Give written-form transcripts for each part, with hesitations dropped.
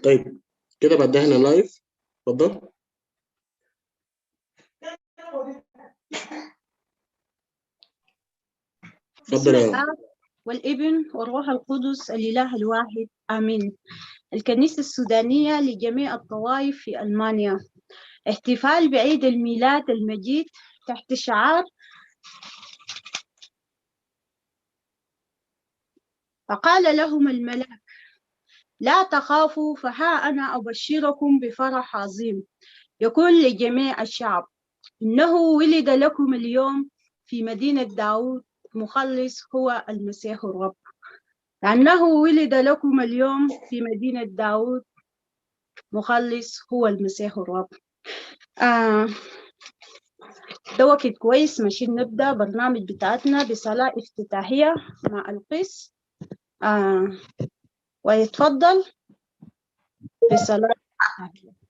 طيب كده بدأنا لايف. اتفضل. بسم اتفضل يا الآب والابن والروح القدس الإله الواحد آمين. الكنيسة السودانية لجميع الطوائف في ألمانيا، احتفال بعيد الميلاد المجيد تحت شعار فقال لهم الملاك: لا تخافوا، فها أنا أبشركم بفرح عظيم يكون لجميع الشعب، إنه ولد لكم اليوم في مدينة داود مخلص هو المسيح الرب. لأنه ولد لكم اليوم في مدينة داود مخلص هو المسيح الرب. ده وقت كويس ماشيين نبدأ برنامج بتاعتنا بصلاة افتتاحية مع القس، ويتفضل بصلاة افتتاحية.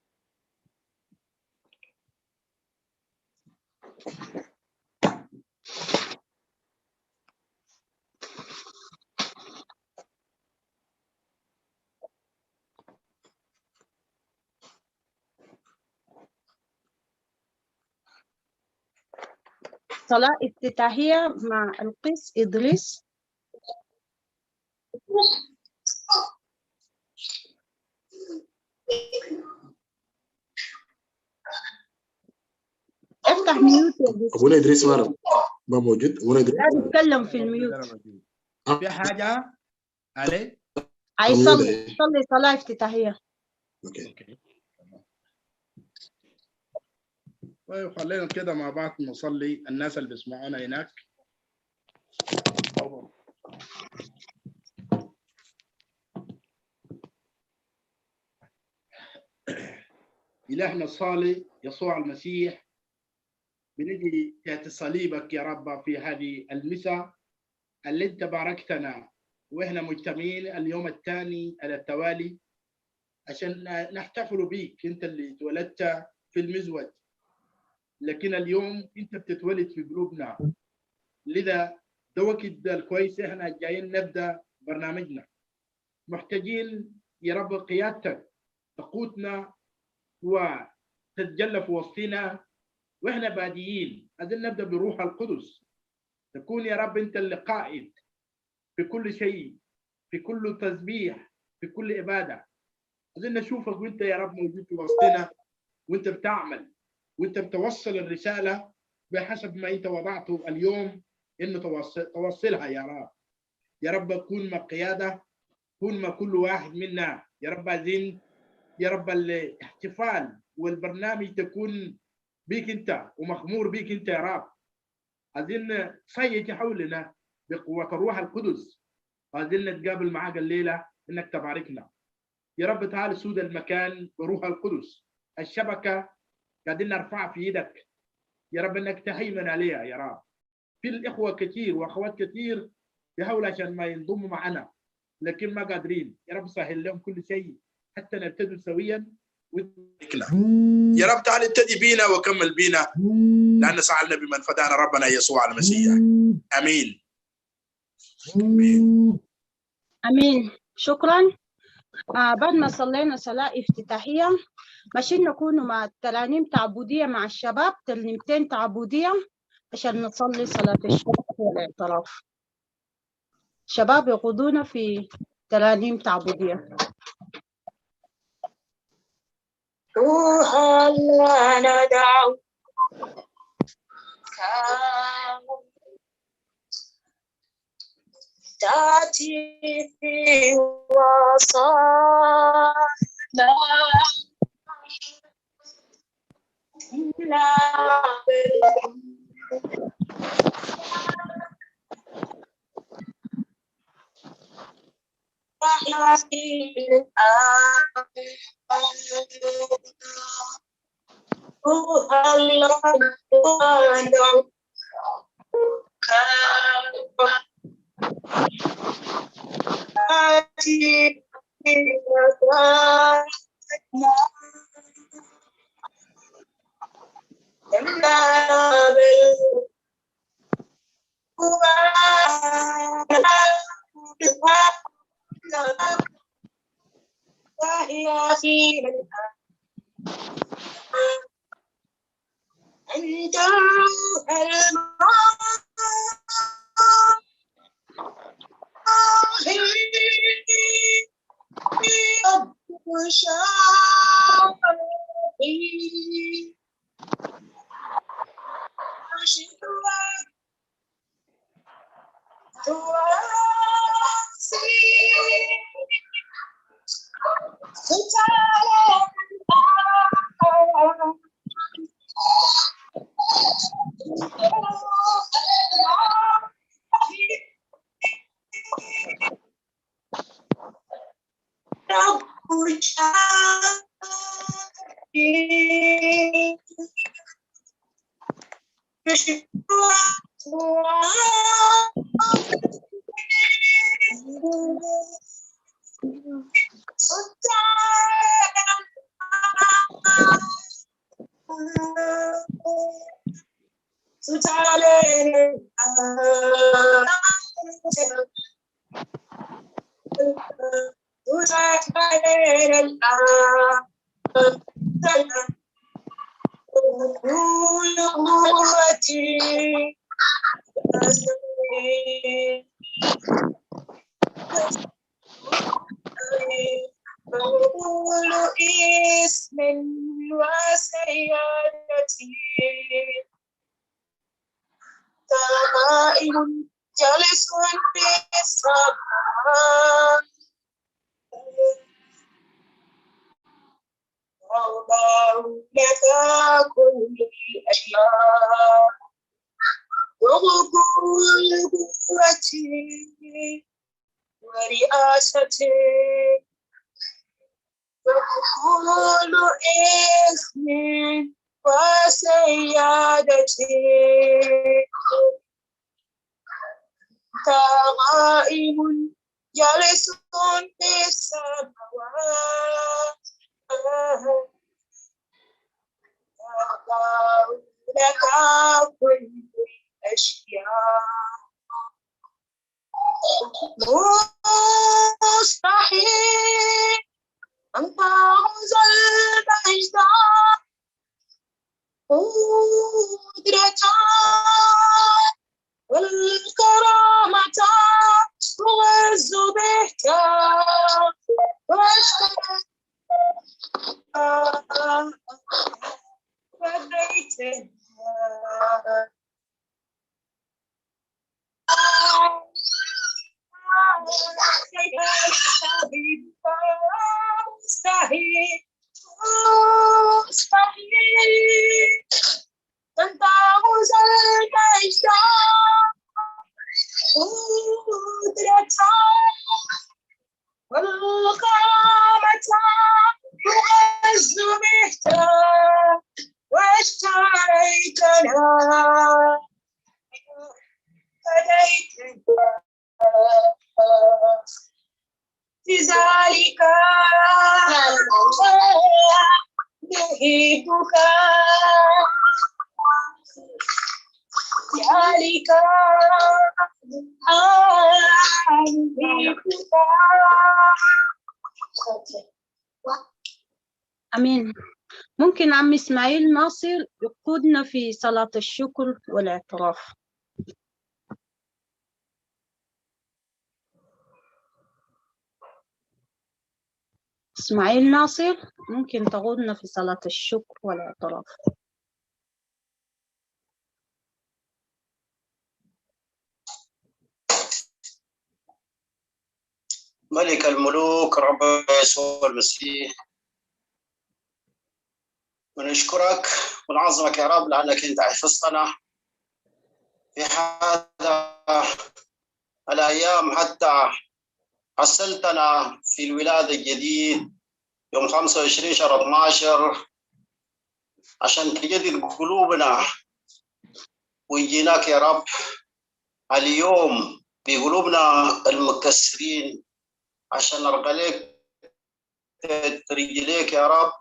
صلاة افتتاحية مع القس إدريس. افتح mute يا قس. ابونا ادريس ما موجود. ابونا ادريس لا بيتكلم في ال mute. في حاجة علي؟ هيصلي صلي صلاة افتتاحية. okay. okay طيب، خلينا كده مع بعض نصلي. الناس اللي بيسمعونا هناك إلهنا الصالح يسوع المسيح، بنجي تحت صليبك يا رب في هذه المساء اللي انت باركتنا واحنا مجتمعين اليوم الثاني على التوالي عشان نحتفل بيك. انت اللي اتولدت في المزود، لكن اليوم انت بتتولد في قلوبنا. لذا ده وقت الكويس، احنا جايين نبدا برنامجنا. محتاجين يا رب قيادتك تقودنا وتتجلى في وسطنا واحنا بادئين. عايزين نبدا بروح القدس، تكون يا رب انت اللي قائد في كل شيء، في كل تسبيح، في كل عباده. عايزين نشوفك وانت يا رب موجود في وسطنا، وانت بتعمل وانت بتوصل الرساله بحسب ما انت وضعته اليوم انه توصلها يا رب. يا رب كون مع قياده، كون مع كل واحد منا يا رب. عايزين يا رب الاحتفال والبرنامج تكون بيك انت ومخمور بيك انت يا رب. عايزين تصيج حولنا بقوة الروح القدس. عايزين نتقابل معاك الليلة انك تباركنا يا رب. تعال سود المكان بروح القدس. الشبكة قاعدين نرفعها في ايدك يا رب انك تهيمن عليها يا رب. في الاخوة كثير واخوات كثير بيحاولوا عشان ما ينضموا معنا لكن ما قادرين. يا رب سهل لهم كل شيء حتى نبتدوا سويا وتباركنا يا رب. تعال ابتدي بينا وكمل بينا، لأن سألنا بمن فدانا ربنا يسوع المسيح. امين. امين. آمين. شكرا. بعد ما صلينا صلاة افتتاحية ماشيين نكون مع ترانيم تعبدية مع الشباب، ترنيمتين تعبدية عشان نصلي صلاة الشكر والاعتراف. الشباب يقودونا في ترانيم تعبدية. روح الله ندعو تأتي في وسطنا لا روح الله ندعو. أنت رب شافي رب شافي قوتي قول اسم وسيادتي قائم جالس في السماء وضع لك كل الأشياء وكل قوتي ورئاستي وكل اسم وسيادتي أنت غائب جالس في السماوات تضع لك كل الأشياء مستحيل أن تأخذ المجد قدرة والكرامة تعز بك واشتريت مستحيل مستحيل أن تأخذ المجد قدرة والكرامة تعز بك واشتريتنا فديتنا لذلك نحبك ذلك نحبك. أمين. ممكن عم إسماعيل ناصر يقودنا في صلاة الشكر والاعتراف. إسماعيل ناصر ممكن تقودنا في صلاة الشكر والاعتراف. ملك الملوك رب يسوع المسيح، ونشكرك ونعظمك يا رب لأنك أنت حفظتنا في هذا الأيام حتى حصلتنا في الولادة الجديد يوم 25 شهر 12 عشان تجدد قلوبنا، ويجيناك يا رب اليوم بقلوبنا المكسرين عشان نرقى لك رجليك يا رب.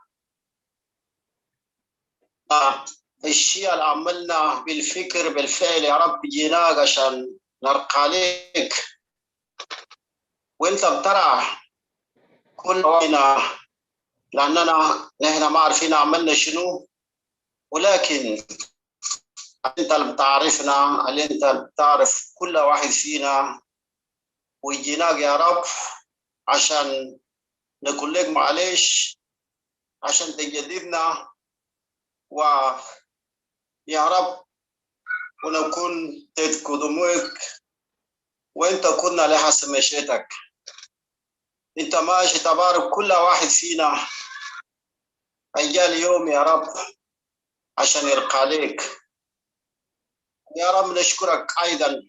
الشيء اللي عملنا بالفكر بالفعل يا رب جيناك عشان نرقى لك، وانت بترى كل واحدنا، لاننا نحن ما عارفين عملنا شنو، ولكن انت اللي بتعرفنا، اللي انت بتعرف كل واحد فينا. ويجيناك يا رب عشان نقول لك معلش، عشان تجددنا ويا رب ونكون تحت قدمك، وانت كنا لحسب مشيتك. انت ماشي تبارك كل واحد فينا اجال اليوم يا رب عشان يرقى لك يا رب. نشكرك ايضا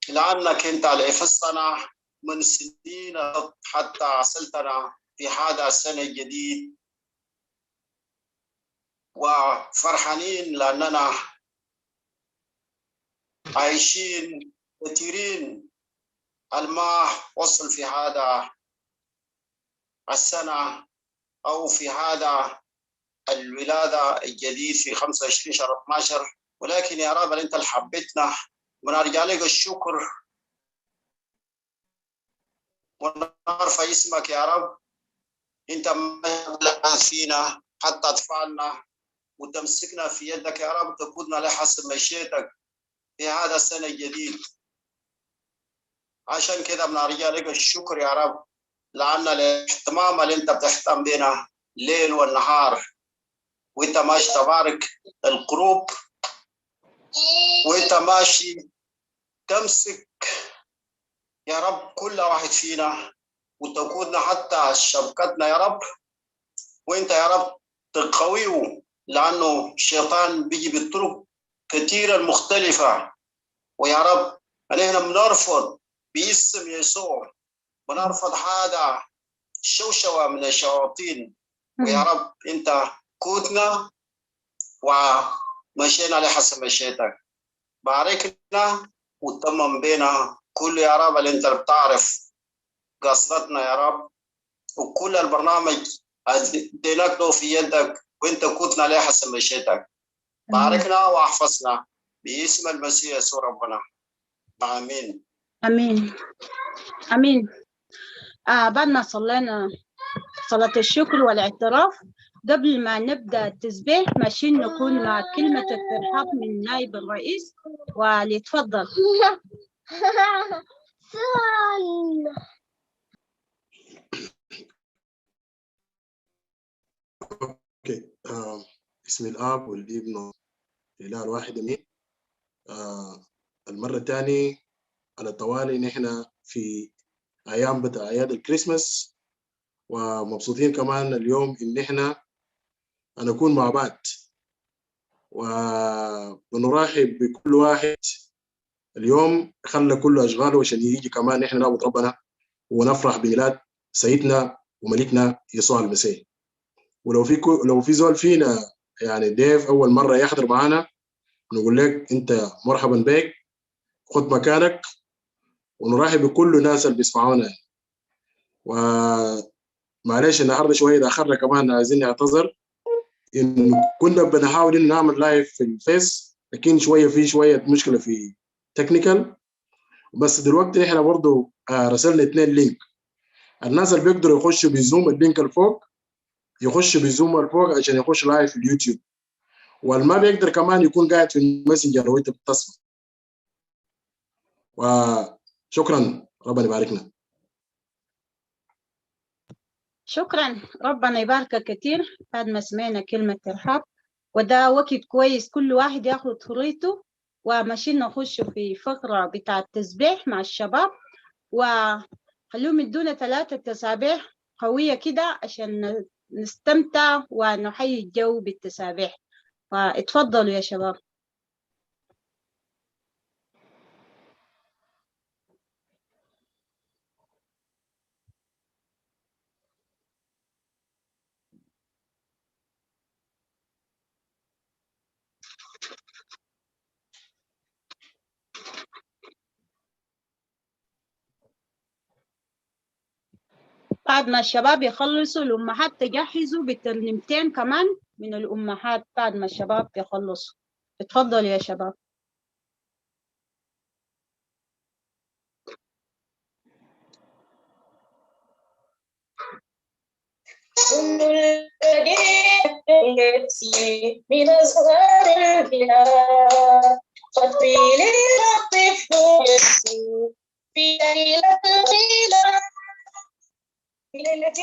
لانك انت اللي حفظتنا من سنين حتى وصلتنا في هذا السنه الجديد، وفرحانين لاننا عايشين كثيرين الماء وصل في هذا السنة أو في هذا الولادة الجديد في 25 شهر 12، ولكن يا رب أنت اللي حبيتنا، ونرجع لك الشكر ونرفع اسمك يا رب. أنت ما فينا حتى أطفالنا وتمسكنا في يدك يا رب، تقودنا لحسب مشيتك في هذا السنة الجديد. عشان كده بنرجع لك الشكر يا رب، لأن الاهتمام اللي أنت بتهتم بنا ليل والنهار، وأنت ماشي تبارك القروب، وأنت ماشي تمسك يا رب كل واحد فينا وتقودنا حتى شبكتنا يا رب. وأنت يا رب تقويه، لأنه الشيطان بيجي بالطرق كثيرة المختلفة. ويا رب نحن بنرفض باسم يسوع، بنرفض هذا الشوشوة من الشياطين. ويا رب انت قوتنا ومشينا لحسب مشيتك، باركنا وتمم بينا كل يا رب اللي انت بتعرف قصدتنا يا رب، وكل البرنامج اديناك في يدك، وانت قوتنا لحسب مشيتك. باركنا واحفظنا باسم المسيح يسوع ربنا، امين. امين امين. بعد ما صلينا صلاة الشكر والاعتراف، قبل ما نبدأ التسبيح ماشيين نكون مع كلمة الترحاب من نائب الرئيس، وليتفضل. okay. باسم الاب والابن الاله الواحد امين. المرة الثانية على التوالي نحن في ايام بتاع اعياد الكريسماس، ومبسوطين كمان اليوم ان احنا نكون مع بعض، وبنرحب بكل واحد اليوم خلى كل اشغاله عشان يجي كمان نحن نعبد ربنا ونفرح بميلاد سيدنا وملكنا يسوع المسيح. ولو في لو في زول فينا يعني ضيف اول مره يحضر معانا، نقول لك انت مرحبا بك، خد مكانك، ونرحب بكل الناس اللي بيسمعونا. ومعلش النهارده شويه تاخرنا كمان، عايزين نعتذر إن كنا بنحاول إن نعمل live في الفيس، لكن شويه في شويه مشكله في technical. بس دلوقتي احنا برضو رسلنا 2 link، الناس اللي بيقدروا يخشوا بزوم ال link الفوق يخشوا بزوم الفوق عشان يخش live في اليوتيوب، والما بيقدر كمان يكون قاعد في الماسنجر وانت بتسمع. وشكرا، ربنا يباركنا. شكرا، ربنا يباركك كثير. بعد ما سمعنا كلمة ترحاب، وده وقت كويس كل واحد ياخد حريته، وماشيين نخش في فقرة بتاع التسبيح مع الشباب، وخلوهم يدونا 3 تسابيح قوية كده عشان نستمتع ونحيي الجو بالتسابيح. فاتفضلوا يا شباب. بعد ما الشباب يخلصوا الأمهات تجهزوا بترنيمتين كمان من الأمهات بعد ما الشباب يخلصوا. اتفضل يا شباب. الذي من أصغر البلاد خطي للطفل يسوع في ليلة الميلاد، في ليلة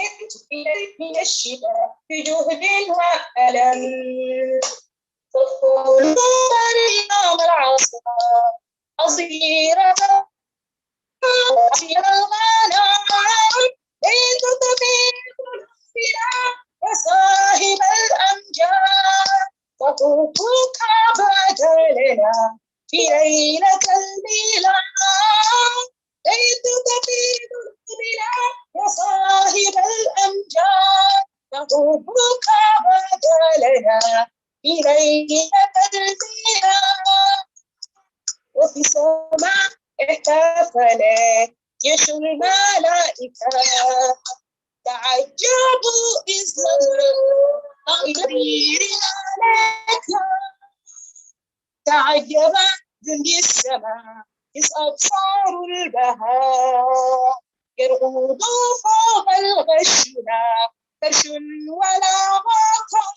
من الشتاء بجهد وألم، تدخل مريم العصا عصيرة الغنم لتطفي قلوبنا وصاحب الأمجاد، تطرقك بدلنا في ليلة الميلاد، ليتك في قلوبنا يا صاحب الأمجاد، تطرقك بدلنا في ليلة الميلاد. وفي السماء احتفلت جيش الملائكة، تعجبوا إذ نظروا تقدير عليك، تعجب جند السماء إذ أبصاروا البهاء، يرغب فوق الغش لا فرش ولا غطاء،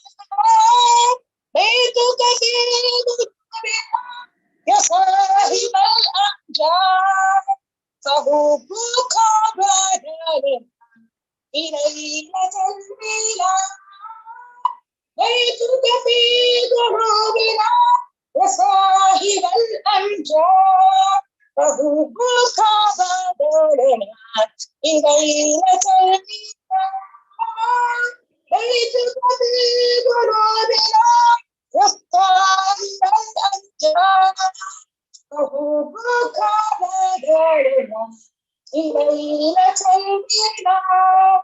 بيتك في قلوبنا يا صاحب الأمجاد، فحبك بدل في ليلة الميلاد، بيتك في قلوبنا يا صاحب الأمجاد، فحبك بدلنا في ليلة الميلاد، بيتك في قلوبنا يا صاحب الأمجاد، فحبك بدلنا في ليلة الميلاد.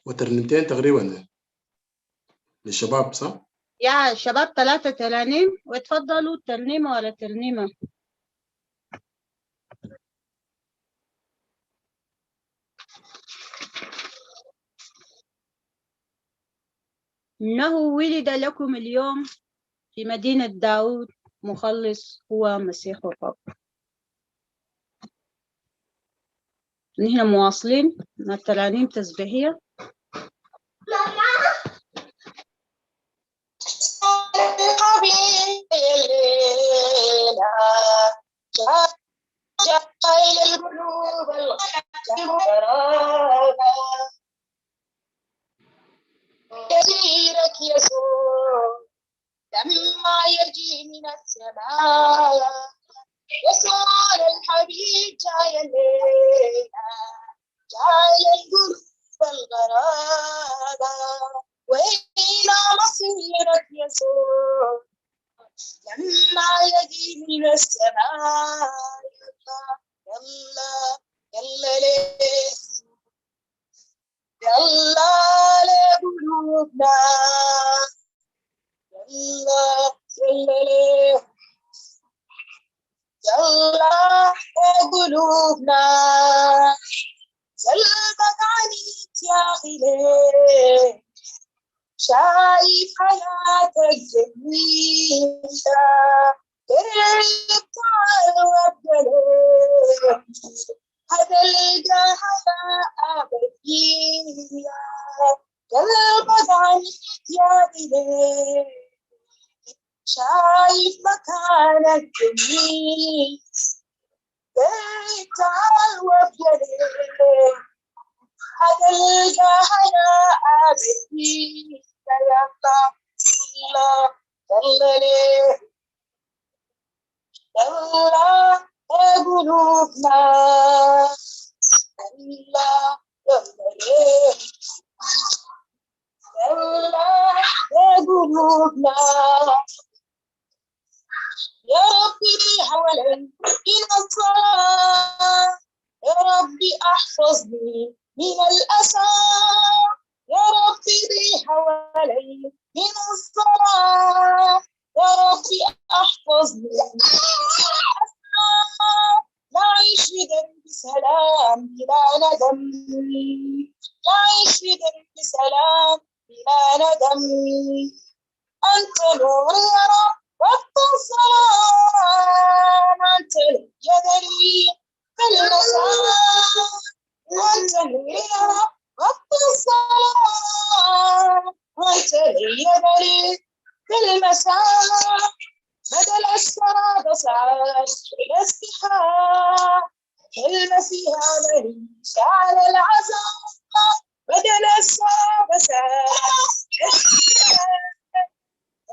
وترنيمتين تقريبا للشباب صح؟ يا شباب 3 ترانيم، واتفضلوا ترنيمة ولا ترنيمة. إنه ولد لكم اليوم في مدينة داود مخلص هو مسيح الرب. نحن مواصلين مع الترانيم التسبيحية. إلى القلوب الغرابة، كثيرك يسوع لما يجي من السماء، يسوع الحبيب جاي الليلة، جاي القلوب الغرابة، وإلى مصيرك يسوع لما يجي من السماء. يلا يلا يلا ليه، يلا لقلوبنا، يلا يلا ليه، يلا لقلوبنا، قلبك عليك يا أخي ليه، شايف حياتك جميلة، قرب تعال وابدأ ليه، هتلقى حياة أبدية، قلبك عليك يا أخي ليه، شايف مكانك جميل، قرب تعال وابدأ ليه، هتلقى حياة أبدية. يلا يلا يلا ليه، يلا قلوبنا، يلا يلا ليه، قلوبنا. يا ربي حوالي من الصلاة، يا ربي أحفظني من الأسى، يا ربي حوالي من الصلاة، يا ربي أحفظني من الأسى. نعيش في درب سلام بلا ندم، نعيش في درب سلام بلا ندم. أنت نور يا رب وقت الظلام، أنت يدري في المساء، أنت نور يا رب وقت الظلام، أنت يدري في المساء. بدل السراب سعاد الاستحاء، المسيح عملي شعل العذاب. بدل السراب سعاد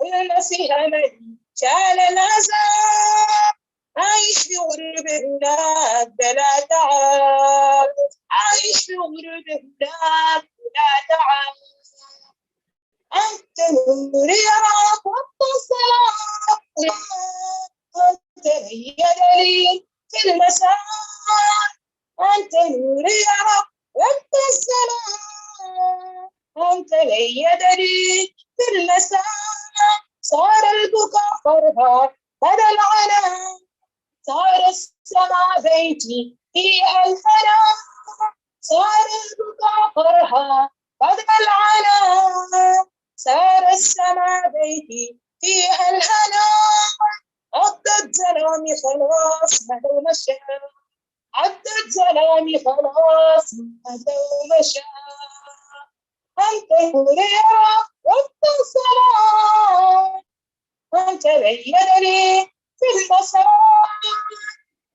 المسيح عملي شعل العذاب. عايش في غربة هناك بلا تعب، عايش في غربة هناك بلا تعب. أنت نور يا رب وقت الصلاة، أنت لي دليل في المساء، أنت نور يا رب وقت الصلاة، أنت لي دليل في المساء. صار البكاء فرحة بدل عناء، صار السماء بيتي فيها الفناء، صار البكاء فرحة بدل عناء، صار السماء بيتي فيها الهنا. عدت ظلامي خلاص هذا ومشى، عدت ظلامي خلاص هذا ومشى. أنت نور يا رب وقت الصلاة، أنت لي دليل في المساء،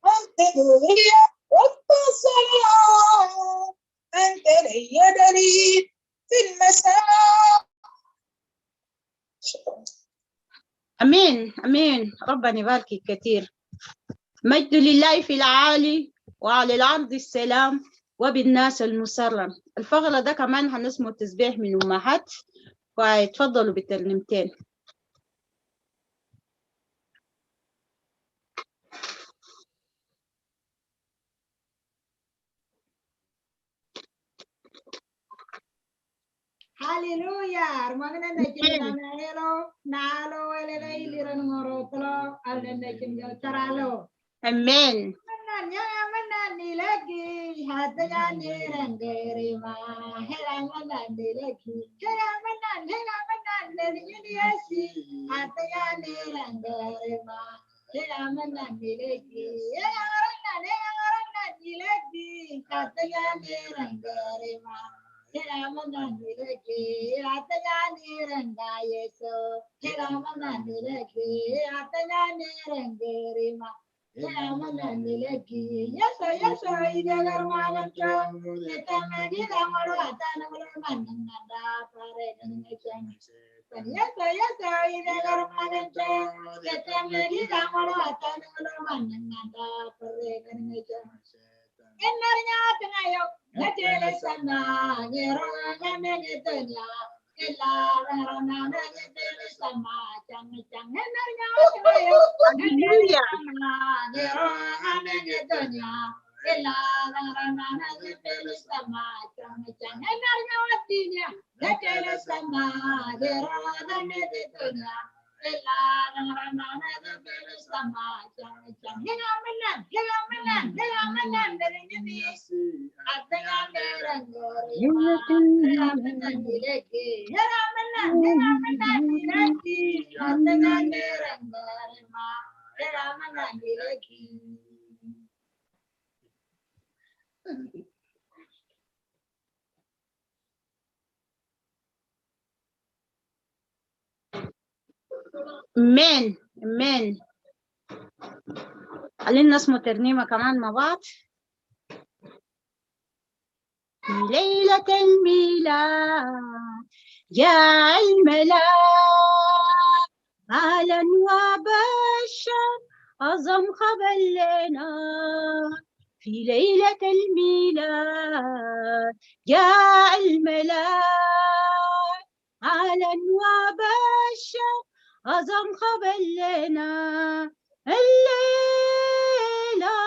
أنت نور يا وقت الصلاة، أنت لي دليل في المساء. أمين أمين. ربنا يباركك كثير. مجد لله في العالي وعلى الأرض السلام وبالناس المسرم. الفقرة ده كمان هنسمه تسبيح من أمهات، ويتفضلوا بالترنيمتين. Hallelujah. Magna na nalo nalo elele ngorotlo alne taralo. Amen. Hallelujah. Amen. Amen. خلينا نسمع ترنيمة كمان مع بعض. في ليلة الميلاد جاء الملاك أعلن وبشر أعظم خبر لنا. في ليلة الميلاد جاء الملاك أعلن وبشر أعظم خبر لنا. الليلة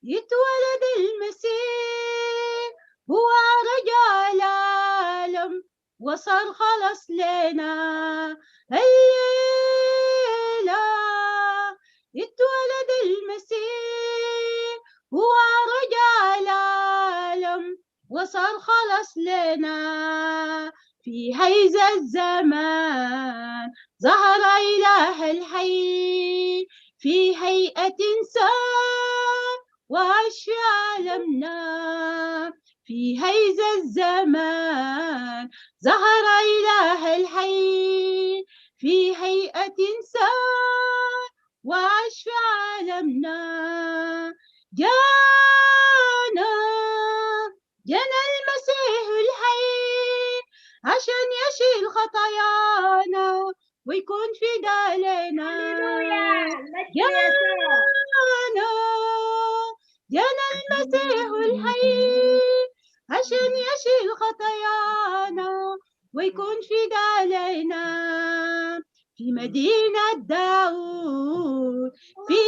يتولد المسيح، هو رجاء العالم وصار خلص لنا. الليلة يتولد المسيح، هو رجاء العالم وصار خلص لنا. في هذا الزمان ظهر إله الحي في هيئة إنسان وعاش في عالمنا. في هذا الزمان ظهر إله الحي في هيئة إنسان وعاش في عالمنا. جانا جانا المسيح الحي عشان يشيل خطايانا ويكون فداء لنا. هللويا، مجد يسوع. جانا جانا المسيح الحي عشان يشيل خطايانا ويكون فداء لنا. في مدينة داود في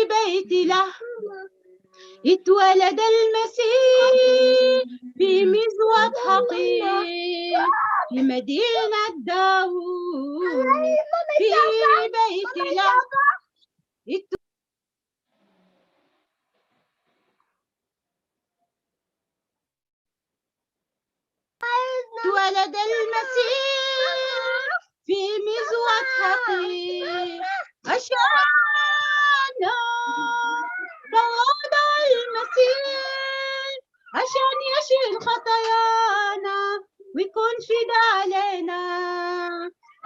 بيت لحم اتولد المسيح في مزود حقيق. في مدينة داود في بيت لحم اتولد المسيح في مزود حقيق. عشان تواضع المسيح عشان يشيل خطايانا ويكون فداء لنا.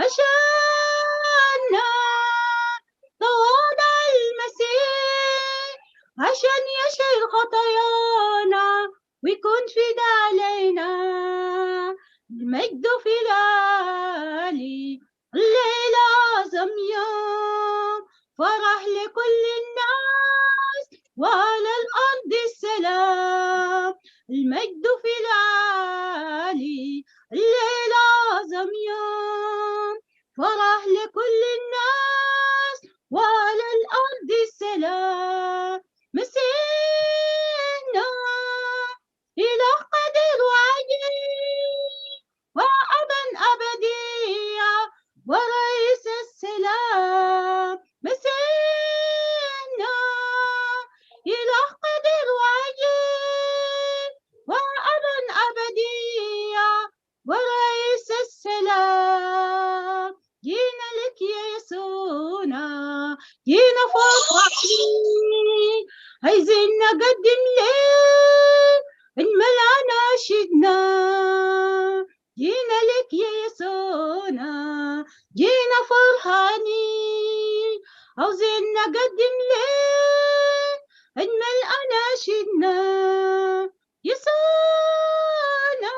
عشان تواضع المسيح عشان يشيل خطايانا ويكون فداء لنا. المجد في العالي الليلة أعظم يوم، فرح لكل الناس وعلى الأرض السلام. المجد في العالي الليلة أعظم يوم، فرح لكل الناس وعلى الأرض السلام. مسيحنا إله قدير وعجيب وأبا أبديا ورئيس السلام. مسيحنا إله قدير وعجيب وأبا أبديا ورئيس السلام. جينا لك يا يسوعنا، جينا فرحانين، عايزين نقدم لك أجمل أناشيدنا. جينا لك يا يسوعنا، جينا فرحانين، عاوزين نقدم لك أجمل أناشيدنا. يسوعنا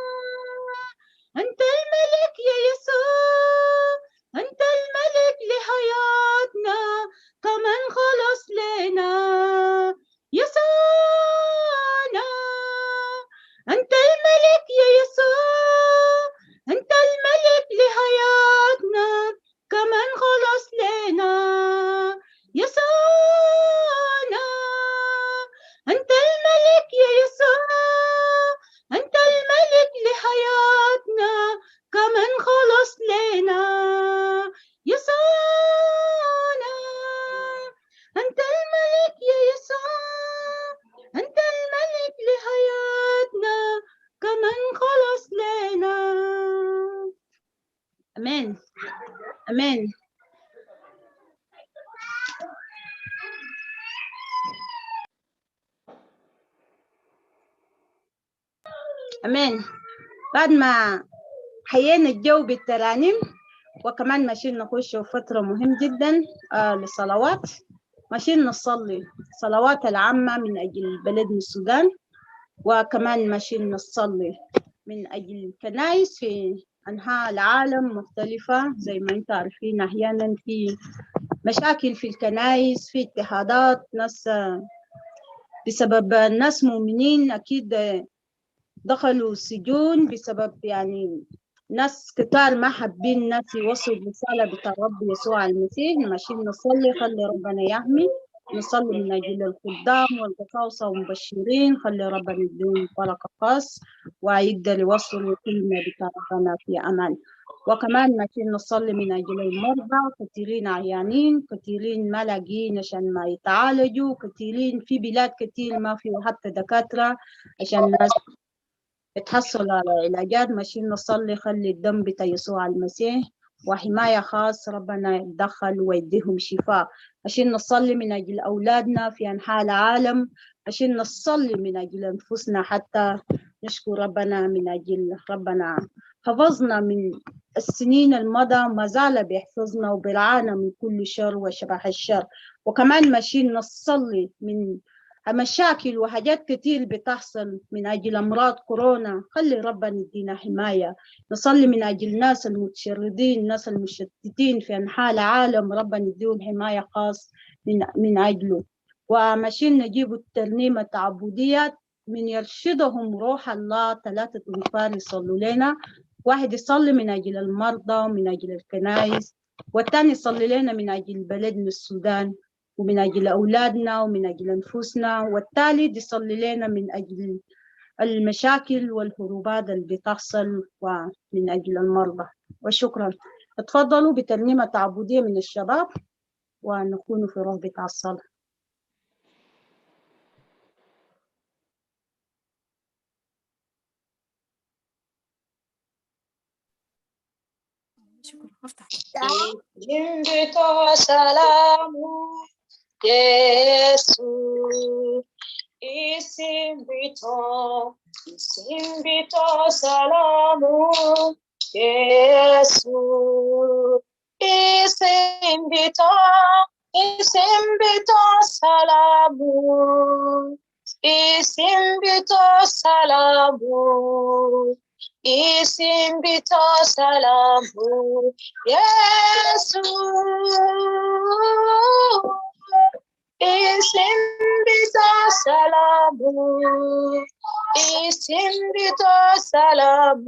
أنت الملك يا يسوع، أنت الملك لحياتنا كمان خلص لنا. يسوعنا أنت الملك يا يسوع، أنت الملك لحياتنا كمان خلص لنا. يسوعنا أنت الملك يا يسوع، أنت الملك لحياتنا كمان خلص لنا. يسوعنا أنت الملك يا يسوع، أنت الملك لحياتنا كمان خلص لنا. أمين أمين. أمين. بعد ما حيينا الجو بالترانيم وكمان ماشيين نخش فترة مهم جدا للصلوات، ماشيين نصلي صلوات العامة من أجل بلدنا السودان، وكمان ماشيين نصلي من أجل الكنائس في أنحاء العالم مختلفة. زي ما انتم عارفين أحيانا في مشاكل في الكنائس، في اضطهادات ناس بسبب الناس مؤمنين أكيد دخلوا السجون بسبب يعني ناس كتار ما حابين ناس يوصلوا الرسالة بتاع رب يسوع المسيح. ماشيين نصلي، خلي ربنا يحمي. نصلي من أجل الخدام والقساوسة والمبشرين، خلي ربنا يديهم بركة خاص ويقدر يوصلوا الكلمة بتاع ربنا في أمان. وكمان ماشيين نصلي من أجل المرضى، كثيرين عيانين، كثيرين ما لاقيين عشان ما يتعالجوا، كثيرين في بلاد كثير ما في حتى دكاترة عشان الناس يتحصلوا على علاجات. ماشيين نصلي خلي الدم بتاع يسوع المسيح وحماية خاص ربنا يتدخل ويديهم شفاء. عشان نصلي من أجل أولادنا في أنحاء العالم، عشان نصلي من أجل أنفسنا حتى نشكر ربنا من أجل ربنا حفظنا من السنين المضى، ما زال بيحفظنا وبرعانا من كل شر وشبح الشر. وكمان ماشيين نصلي من مشاكل وحاجات كتير بتحصل من أجل أمراض كورونا، خلي ربنا يدينا حماية. نصلي من أجل الناس المتشردين، الناس المشتتين في أنحاء العالم، ربنا يديهم حماية خاص من أجله. وماشيين نجيب الترنيمة التعبدية من يرشدهم روح الله، 3 أنفار يصلوا لنا، واحد يصلي من أجل المرضى ومن أجل الكنائس، والثاني يصلي لنا من أجل بلدنا السودان ومن أجل أولادنا ومن أجل أنفسنا، والثالث يصلي لنا من أجل المشاكل والهروبات اللي بتحصل ومن أجل المرضى. وشكرا. اتفضلوا بترنيمة تعبدية من الشباب ونكون في رهبة الصلاة. شكرا. افتح. بتوع سلام يسوع، اسم بتوع، اسم بتوع سلام يسوع، اسم بتوع، اسم بتوع سلام، اسم بتوع سلام، اسم بتوع سلام يسوع، اسم بتوع سلام، اسم بتوع سلام،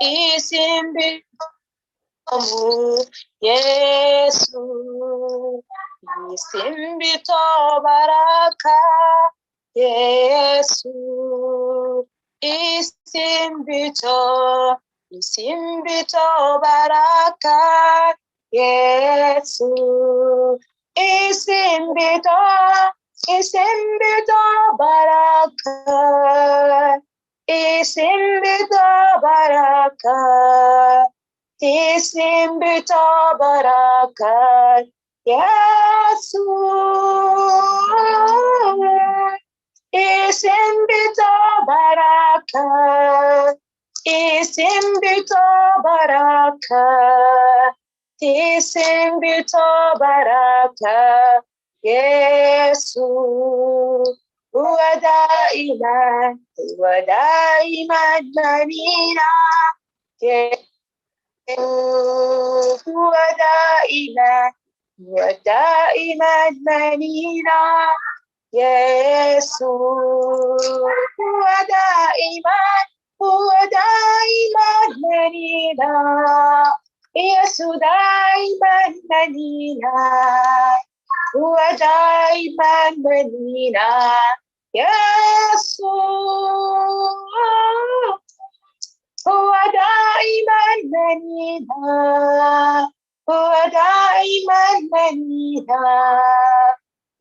اسم بتوع يسوع، اسم بتوع بركة يسوع، اسم بتوع، اسم بتوع بركة يسوع، اسم بتوع، اسم بتوع بركة، اسم بتوع بركة، اسم بتوع بركة يسوع، اسم بتوع بركة، اسم بتوع بركة، اسم بتوع بركة يسوع، هو دائما، هو دائما ملينا، هو دائما، هو دائما ملينا يسوع، هو دائما، هو دائما ملينا، يسوع دائما ملينا، هو دائما ملينا يسوع، هو دائما ملينا، هو دائما ملينا،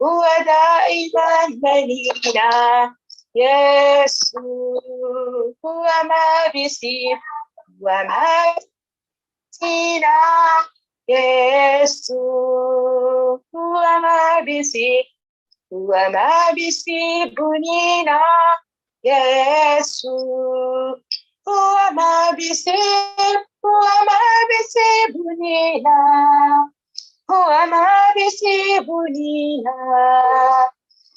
هو دائما ملينا يسوع، هو ما بيسيب، هو ما فينا يسوع، هو ما بيسيب، هو ما بيسيبنينا يسوع، هو ما بيسيب، هو ما بيسيبنينا، هو ما بيسيبنينا،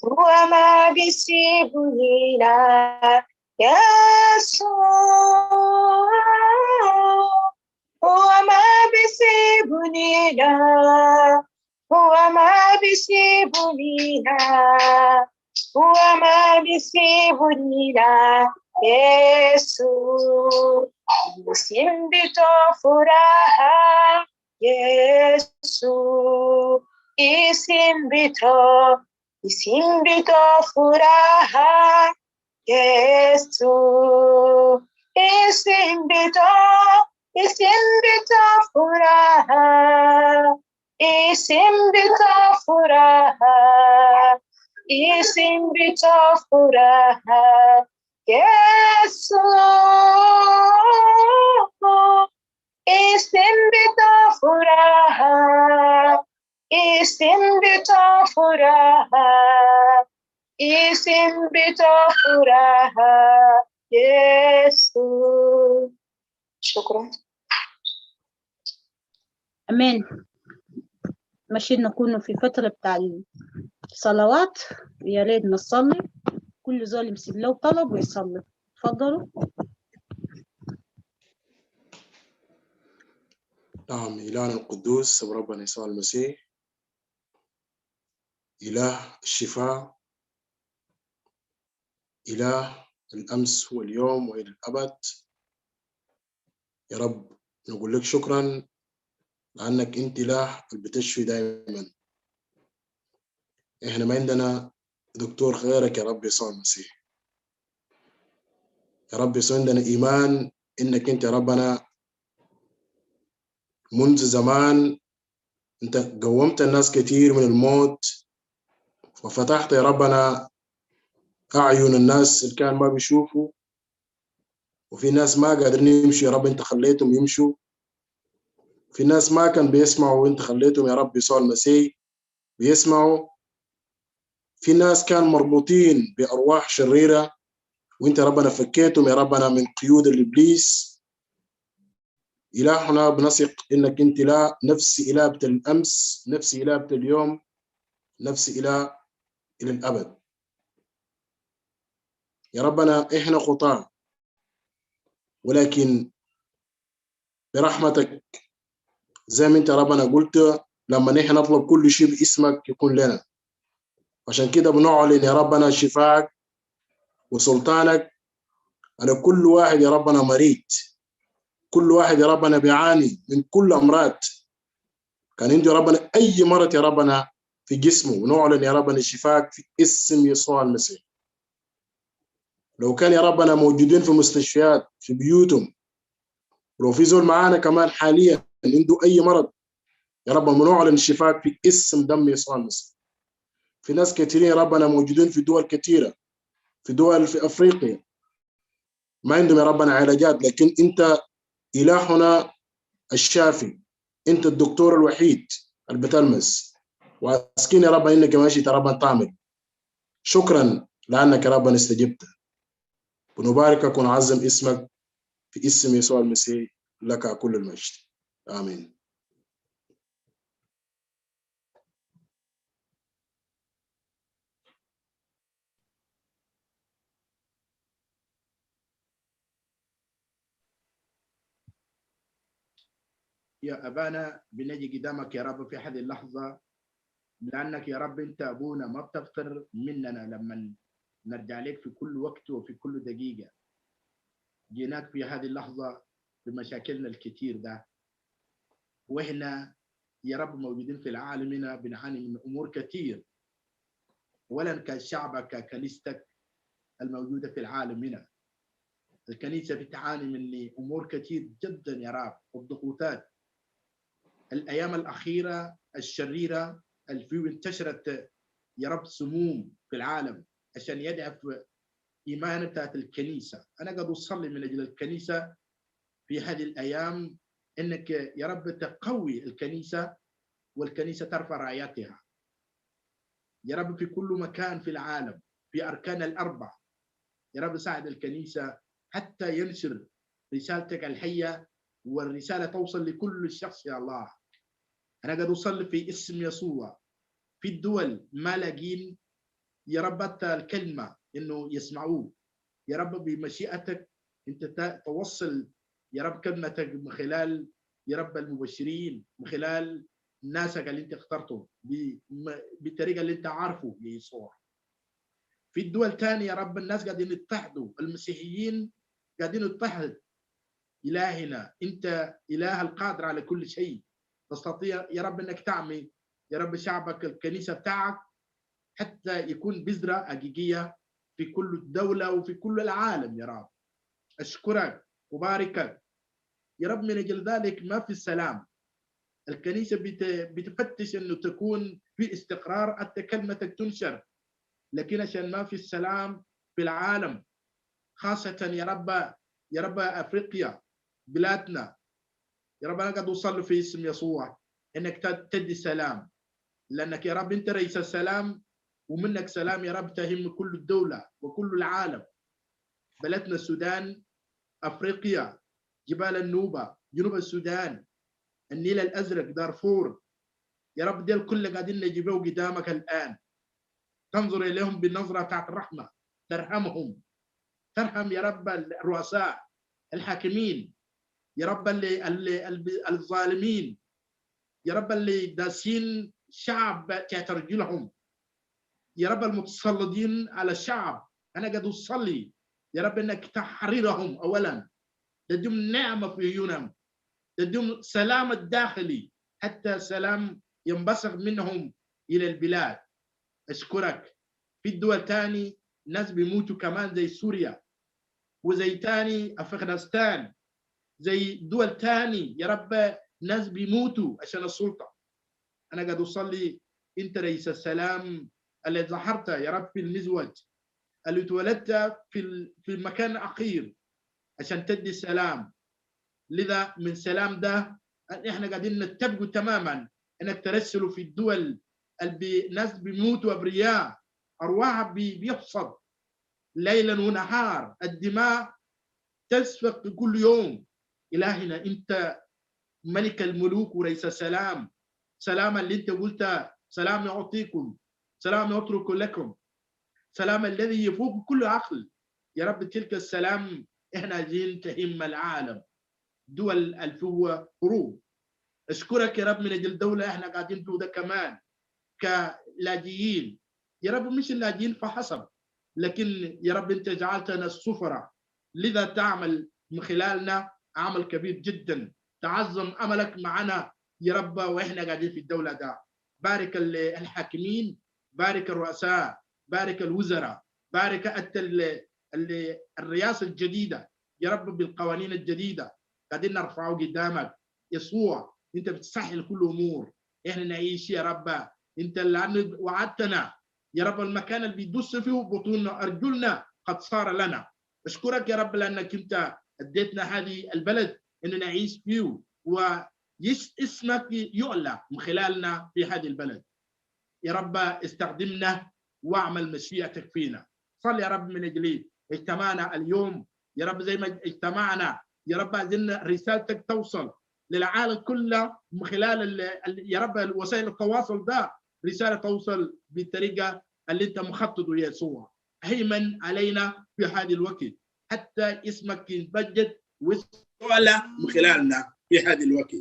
هو ما بيسيبنينا يسوع، هو ما بيسيبنينا، هو ما بيسيبنينا، هو ما بيسيبنينا يسوع. Isim bito furaha Yesu, isim bito, isim bito furaha Yesu, isim bito, isim bito furaha, isim bito furaha, isim bito furaha Yesu, isim bito furaha, isim bito furaha, isim bito furaha Yesu. شكرا. أمين. ماشيين نكون في فترة بتاع الصلوات، يا ريت نصلي، كل زول يمسك له طلب ويصلي. تفضلوا. نعم، إلهنا القدوس ربنا يسوع المسيح، إله الشفاء، إله الأمس واليوم وإلى الأبد، يا رب نقول لك شكرا لأنك أنت إله اللي بتشفي دائما. إحنا ما عندنا دكتور غيرك يا رب يسوع المسيح. يا رب يسوع عندنا إيمان إنك أنت يا ربنا منذ زمان أنت قومت الناس كثير من الموت، وفتحت يا ربنا أعين الناس اللي كان ما بيشوفوا، وفي ناس ما قادرين يمشوا يا رب أنت خليتهم يمشوا، في ناس ما كان بيسمعوا وأنت خليتهم يا رب يسوع المسيح بيسمعوا، في ناس كان مربوطين بأرواح شريرة وأنت يا ربنا فكيتهم يا ربنا من قيود الإبليس. إلهنا بنثق إنك أنت لا نفس إله الأمس، نفس إله اليوم، نفس إله إلى الأبد. يا ربنا إحنا خطاة، ولكن برحمتك زي ما أنت يا ربنا قلت لما نحن نطلب كل شيء باسمك يكون لنا. عشان كده بنعلن يا ربنا شفاعك وسلطانك على كل واحد يا ربنا مريض، كل واحد يا ربنا بيعاني من كل أمراض، كان عنده يا ربنا أي مرض يا ربنا في جسمه، ونعلن يا ربنا شفاك في اسم يسوع المسيح. لو كان يا ربنا موجودين في مستشفيات في بيوتهم، ولو في زول معانا كمان حاليا عنده أي مرض يا رب بنعلن شفاك في اسم دم يسوع المسيح. في ناس كثيرين يا ربنا موجودين في دول كثيرة، في دول في أفريقيا ما عندهم يا ربنا علاجات، لكن أنت إلهنا الشافي، أنت الدكتور الوحيد اللي بتلمس، واسكين يا رب إنك ماشي يا رب تعمل. شكرا لأنك يا رب استجبت. ونباركك ونعظم اسمك في اسم يسوع المسيح، لك كل المجد، آمين. يا أبانا بنجي قدامك يا رب في هذه اللحظة، لأنك يا رب أنت أبونا ما بتفتر مننا لما نرجع لك في كل وقت وفي كل دقيقة. جيناك في هذه اللحظة بمشاكلنا الكثير ده، وإحنا يا رب موجودين في العالم هنا بنعاني من أمور كثير، ولا كشعبك ككنيستك الموجودة في العالم هنا. الكنيسة بتعاني من أمور كثير جدا يا رب، والضغوطات الأيام الأخيرة الشريرة اللي انتشرت يا رب سموم في العالم عشان يضعف إيمان بتاعت الكنيسة. أنا قاعد أصلي من أجل الكنيسة في هذه الأيام، إنك يا رب تقوي الكنيسة والكنيسة ترفع راياتها يا رب في كل مكان في العالم، في أركان الأربع يا رب. ساعد الكنيسة حتى ينشر رسالتك الحية، والرسالة توصل لكل شخص يا الله. أنا قاعد أصلي في اسم يسوع في الدول ما لاقين يا رب حتى الكلمة إنه يسمعوه يا رب. بمشيئتك أنت توصل يا رب كلمتك من خلال يا رب المبشرين، من خلال ناسك اللي أنت اخترته بالطريقة اللي أنت عارفه يا يسوع. في الدول تانية يا رب الناس قاعدين يتحدوا، المسيحيين قاعدين يتحدوا إلهنا أنت إله القادر على كل شيء، تستطيع يا رب أنك تعمي يا رب شعبك الكنيسة بتاعك حتى يكون بذرة حقيقية في كل الدولة وفي كل العالم يا رب. أشكرك وباركك يا رب. من أجل ذلك ما في السلام، الكنيسة بتفتش أنه تكون في استقرار حتى كلمتك تنشر، لكن عشان ما في السلام في العالم خاصة يا رب، يا رب أفريقيا بلادنا يا رب، أنا قاعد أوصل في اسم يسوع إنك تدي سلام، لأنك يا رب أنت رئيس السلام، ومنك سلام يا رب تهم كل الدولة وكل العالم. بلدنا السودان، أفريقيا، جبال النوبة، جنوب السودان، النيل الأزرق، دارفور يا رب، ديل كل قاعدين نجيبه قدامك الآن، تنظر إليهم بالنظرة بتاعت الرحمة، ترحمهم، ترحم يا رب الرؤساء الحاكمين يا رب، اللي الظالمين يا رب، اللي داسين شعب تحت رجلهم يا رب، المتسلطين على الشعب. أنا قاعد أصلي يا رب إنك تحررهم أولا، تديهم نعمة في عيونهم، تديهم سلام الداخلي حتى سلام ينبثق منهم إلى البلاد. أشكرك. في الدول تاني ناس بيموتوا كمان زي سوريا وزي تاني أفغانستان، زي دول تاني يا رب ناس بيموتوا عشان السلطة. أنا قاعد أصلي أنت رئيس السلام اللي ظهرت يا رب في المزوج، اللي اتولدت في المكان الأخير عشان تدي السلام. لذا من سلام ده احنا قاعدين نتفقوا تماما انك ترسله في الدول اللي ناس بيموتوا ابرياء، ارواح بيحصد ليلا ونهار، الدماء تسفك كل يوم. الهنا انت ملك الملوك ورئيس السلام، سلام اللي انت قلت سلام يعطيكم، سلام يترك لكم، سلام الذي يفوق كل عقل يا رب. تلك السلام احنا عايزين تهم العالم، دول الفوة هروب. اشكرك يا رب من اجل دولة احنا قاعدين فيه ده كمان كلاجئين يا رب، مش اللاجئين فحسب، لكن يا رب انت جعلتنا السفراء، لذا تعمل من خلالنا عمل كبير جدا، تعظم عملك معنا يا رب واحنا قاعدين في الدولة ده. بارك الحاكمين، بارك الرؤساء، بارك الوزراء، بارك الرئاسة الجديدة يا رب بالقوانين الجديدة قاعدين نرفعه قدامك يسوع. انت بتسهل كل امور احنا نعيش يا رب، انت اللي وعدتنا يا رب المكان اللي بيدوس فيه بطوننا ارجلنا قد صار لنا. اشكرك يا رب لانك انت اديتنا هذه البلد ان نعيش فيه واسمك يعلى من خلالنا في هذه البلد يا رب. استخدمنا واعمل مشيئتك فينا. صل يا رب من اجل اجتماعنا اليوم يا رب، زي ما اجتمعنا يا رب عايزين رسالتك توصل للعالم كله من خلال يا رب وسائل التواصل ده، رسالة توصل بالطريقة اللي انت مخططه يا يسوع. هيمن علينا في هذا الوقت حتى اسمك يتمجد ويعلى من خلالنا في هذا الوقت.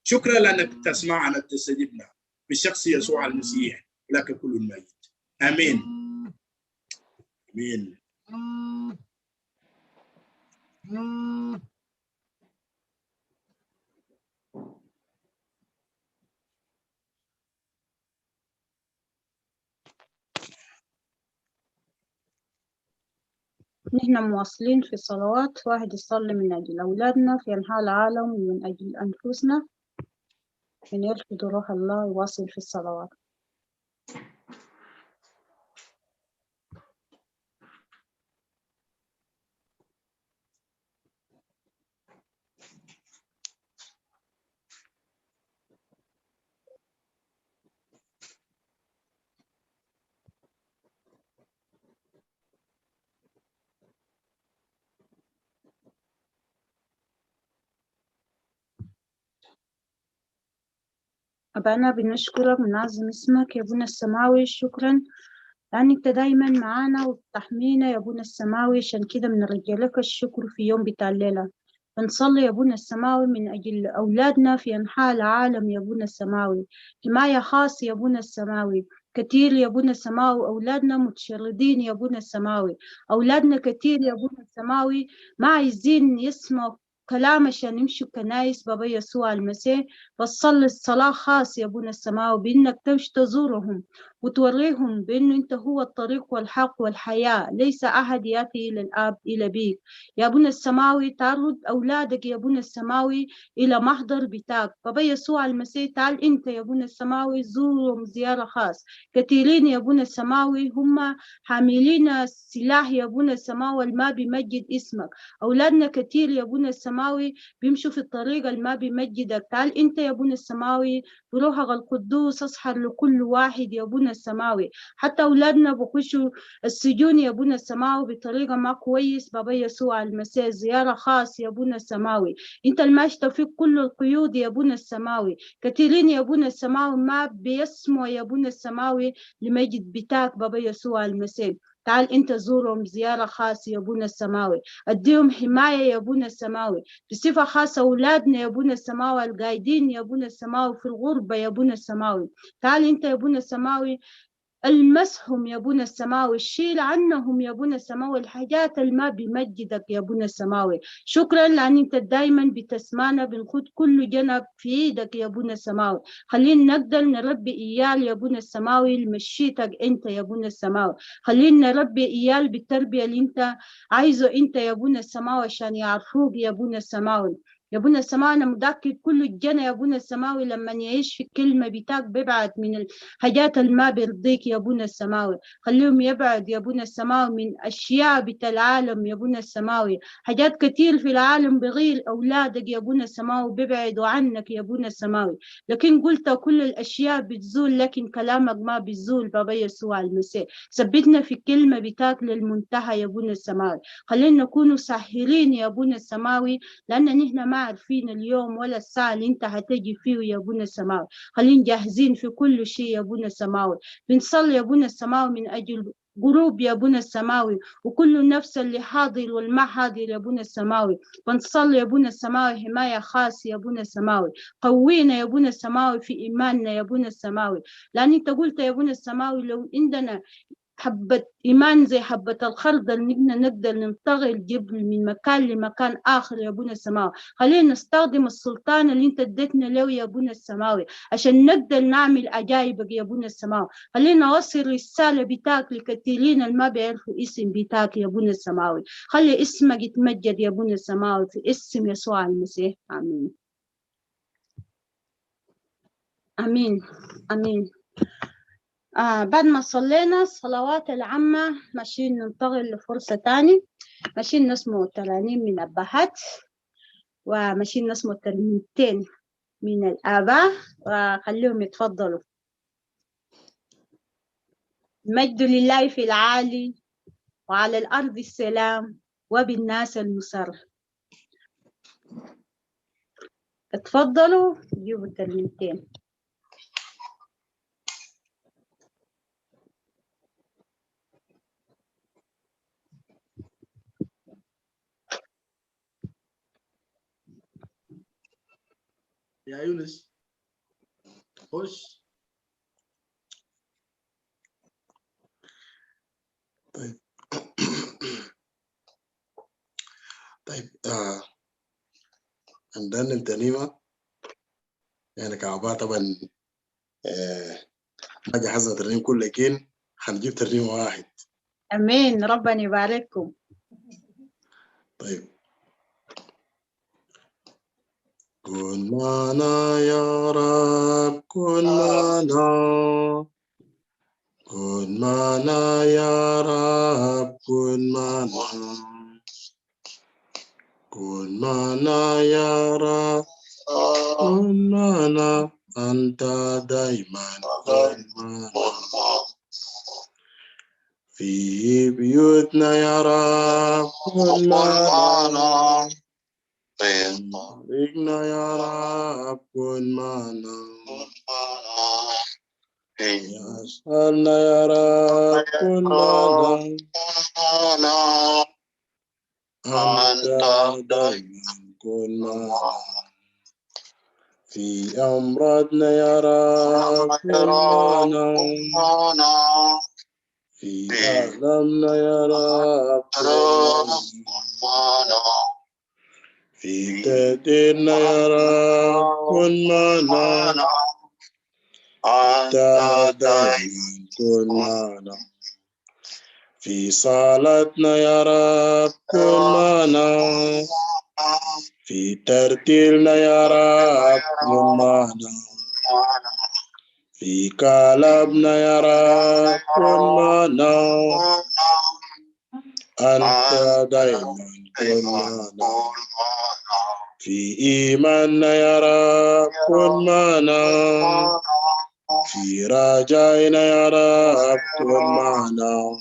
شكرا لانك تسمعنا تستجبنا بشخص يسوع المسيح، لك كل المجد. امين امين. نحن مواصلين في الصلوات، واحد يصلي من أجل أولادنا في أنحاء العالم ومن أجل أنفسنا، من يرفض روح الله يواصل في الصلوات. أبانا بنشكرك ونعظم اسمك يا أبونا السماوي، شكرا لأنك أنت دايما معانا وبتحمينا يا أبونا السماوي، عشان كده بنرجع لك الشكر في يوم بتاع الليلة. بنصلي يا أبونا السماوي من أجل أولادنا في أنحاء العالم يا أبونا السماوي، حماية خاص يا أبونا السماوي. كثير يا أبونا السماوي أولادنا متشردين يا أبونا السماوي، أولادنا كثير يا أبونا السماوي ما عايزين يسمعوا كلام عشان يمشوا كنايس بابا يسوع المسيح. بصلي الصلاة خاص يا أبونا السماوي بإنك تمشي تزورهم وتوريهم بأنه أنت هو الطريق والحق والحياة، ليس أحد يأتي إلى الآب إلى بيك. يا أبونا السماوي تعرض أولادك يا أبونا السماوي إلى محضر بتاعك بابا يسوع المسيح. تعال أنت يا أبونا السماوي زورهم زيارة خاص. كثيرين يا أبونا السماوي هم حاملين السلاح يا أبونا السماوي ما بيمجد اسمك. أولادنا كثير يا أبونا السماوي بيمشوا في الطريق ما بيمجدك. تعال أنت يا أبونا السماوي بروحك القدوس أصحر لكل واحد يا أبونا السماوي. حتى أولادنا بخشوا السجون يا أبونا السماوي بطريقة ما كويس بابا يسوع المسيح. زيارة خاص يا أبونا السماوي، أنت الماشي في كل القيود يا أبونا السماوي. كثيرين يا أبونا السماوي ما بيسمعوا يا أبونا السماوي لمجد بتاعك بابا يسوع المسيح. تعال انت زورهم زيارة خاصة يا ابونا السماوي، اديهم حماية يا ابونا السماوي بصفة خاصة. اولادنا يا ابونا السماوي القايدين يا ابونا السماوي في الغربة يا ابونا السماوي، تعال انت يا ابونا السماوي المسهم يا ابونا السماوي، شيل عنهم يا ابونا السماوي الحاجات اللي ما بيمجدك يا ابونا السماوي. شكرا لان انت دايما بتسمعنا، بنخد كل جنب في ايدك يا ابونا السماوي. خلينا نقدر نربي ايال يا ابونا السماوي لمشيتك انت يا ابونا السماوي. خلينا نربي ايال بالتربيه اللي انت عايزه انت يا ابونا السماوي عشان يعرفوك يا ابونا السماوي. يا ابونا السماوي انا متاكد كل الجنة يا ابونا السماوي لما يعيش في الكلمة بتاعك بيبعد من الحاجات اللي ما بيرضيك يا ابونا السماوي. خليهم يبعد يا ابونا السماوي من اشياء بتاع العالم يا ابونا السماوي. حاجات كتير في العالم بغير اولادك يا ابونا السماوي بيبعدوا عنك يا ابونا السماوي، لكن قلت كل الاشياء بتزول لكن كلامك ما بيزول بابا يسوع المسيح. ثبتنا في الكلمة بتاعك للمنتهى يا ابونا السماوي. خلينا نكونوا ساهرين يا ابونا السماوي لان نحن ما عارفين اليوم ولا الساعة اللي انت هتجي فيه يا ابونا السماوي. خلينا جاهزين في كل شيء يا ابونا السماوي. بنصلي يا ابونا السماوي من اجل قروب يا ابونا السماوي وكل نفس اللي حاضر والما حاضر يا ابونا السماوي. بنصلي يا ابونا السماوي حماية خاصة يا ابونا السماوي. قوينا يا ابونا السماوي في ايماننا يا ابونا السماوي، لان انت قلت يا ابونا السماوي لو عندنا حبة إيمان زي حبة الخردل نحن نقدر ننتقل جبل من مكان لمكان آخر يا أبونا السماوي. خلينا نستخدم السلطان اللي أنت اديتنا له يا أبونا السماوي عشان نقدر نعمل عجائبك يا أبونا السماوي. خلينا نوصل رسالة بتاعك لكثيرين اللي ما بيعرفوا اسم بتاعك يا أبونا السماوي. خلي اسمك يتمجد يا أبونا السماوي في اسم يسوع المسيح. آمين آمين آمين. بعد ما صلينا الصلوات العامة ماشيين ننتقل لفرصة تاني، ماشيين نسمع ترانيم من أبهات وماشيين نسمع ترنيمتين من الآباء، وخليهم يتفضلوا. المجد لله في العالي وعلى الأرض السلام وبالناس المسر. اتفضلوا جيبوا الترنيمتين. يا يونس خش. طيب طيب عندنا الترنيمة يعني كعباء طبعا ما جهزنا ترنيم كل، لكن هنجيب ترنيم واحد. امين، ربنا يبارككم. طيب كن معنا يا رب، كن معنا، كن معنا يا رب، كن معنا، كن معنا يا رب، كن معنا، أنت دايما كن معنا في بيوتنا يا رب، كن معنا، طريقنا يا رب، كن معنا، يسألنا يا رب، كن معنا، أنت دايما كن معنا في أمراضنا يا رب، كن معنا، في آلامنا يا رب، كن معنا، في تديرنا يا رب كن معنا، أنت دايما كن معنا. في صلاتنا يا رب كن معنا، في ترتيلنا يا رب كن معنا، في كلامنا يا رب كن معنا، أنت دايما كن معنا. في إيماننا يا رب كن معنا، في رجائنا يا رب كن معنا،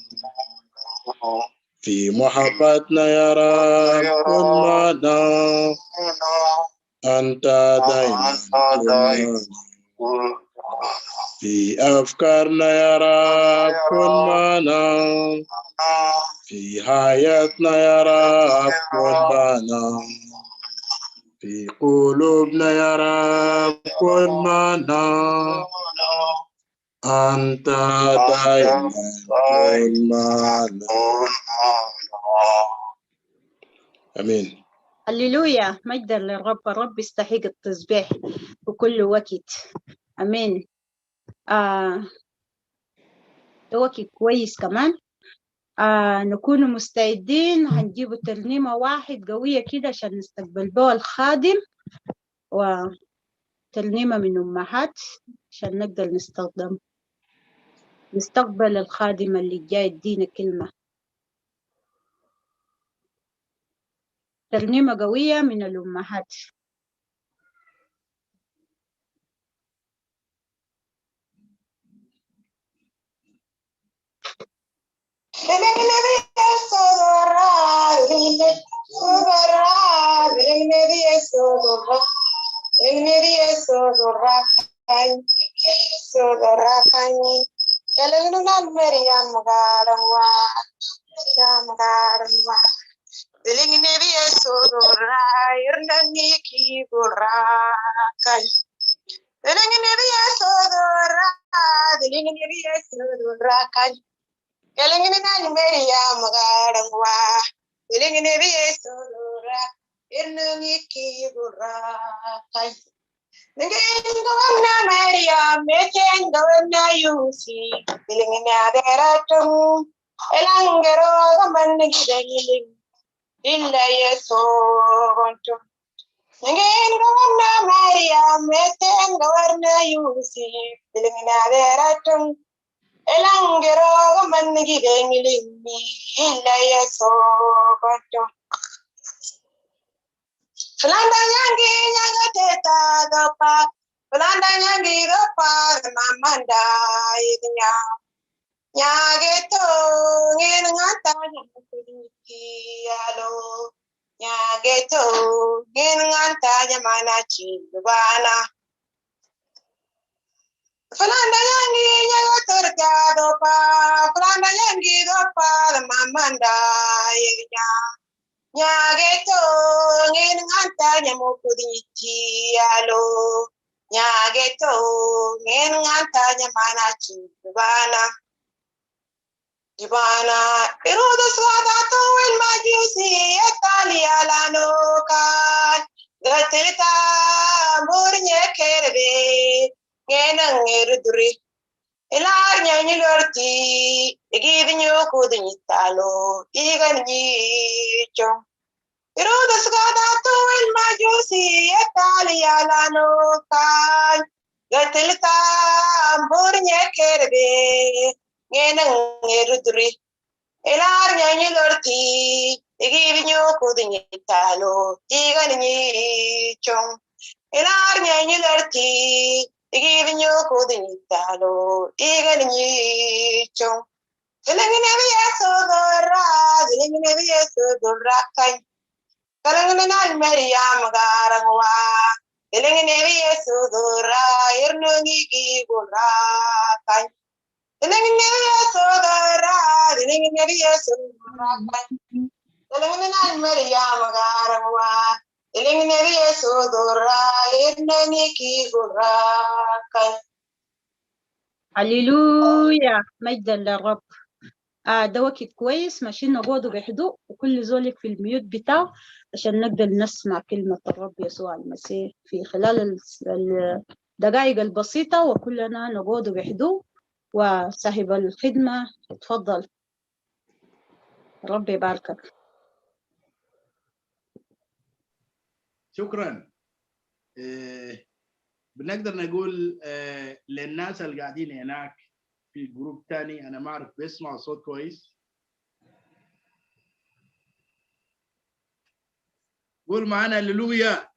في محبتنا يا رب كن معنا، أنت دايما كن معنا. في أفكارنا يا رب كن معنا، في حياتنا يا رب كن معنا، في قلوبنا يا رب كن معنا، أنت دايما كن معنا. آمين. هللويا، مجدا للرب. الرب يستحق التسبيح في كل وقت. امين. ده وقت كويس كمان. نكون مستعدين، هنجيب ترنيمة واحد قوية كده عشان نستقبل بها الخادم، وترنيمة من أمهات عشان نقدر نستقبل الخادم اللي جاي يدينا كلمة. ترنيمة قوية من الأمهات. هللويا، مجدا للرب. ده وقت كويس ماشيين نقعدوا بهدوء، وكل زولك في ال mute بتاعه عشان نقدر نسمع كلمة الرب يسوع المسيح في خلال الدقائق البسيطة، وكلنا نقعد بهدوء. وصاحب الخدمة اتفضل، ربي يباركك. شكرا. بنقدر نقول للناس اللي قاعدين هناك في group تاني، انا ما اعرف بيسمعوا صوت كويس. قول معانا هللويا.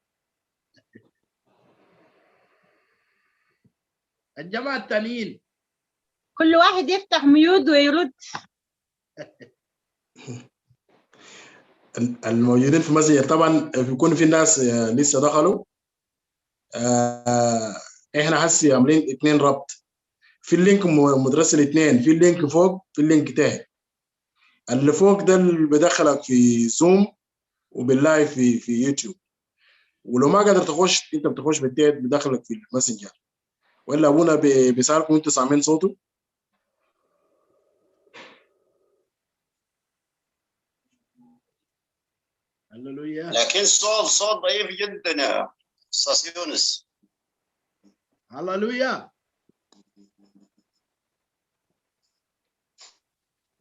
الجماعة التانيين كل واحد يفتح mute ويرد. الموجودين في المسجد طبعا بيكون في ناس لسه دخلوا. احنا هسي عاملين اثنين ربط في ال link، مترسل اثنين، في ال link فوق، في ال link تحت. اللي فوق ده اللي بدخلك في Zoom وبال live في يوتيوب، ولو ما قادر تخش انت بتخش بالتحت بدخلك في ال Messenger. والا ابونا بيسالكم انتوا سامعين صوته؟ هللويا. لكن صوت ضعيف جدا يا استاذ يونس. هللويا.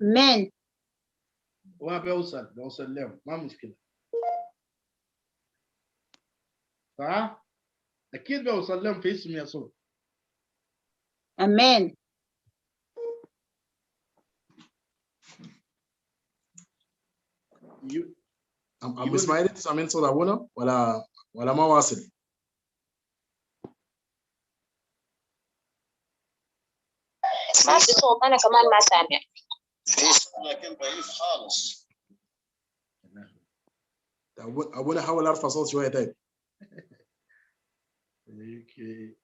مين هو بيوصل لهم، ما مشكلة، صح؟ أكيد بيوصل لهم في اسم يسوع. امين. عم اسماعيل انتوا سامعين صوت ابونا ولا ما واصل؟ ما في صوت، أنا كمان ما سامع. في صوت لكن ضعيف خالص. ابونا حاول ارفع صوت شوية. طيب okay.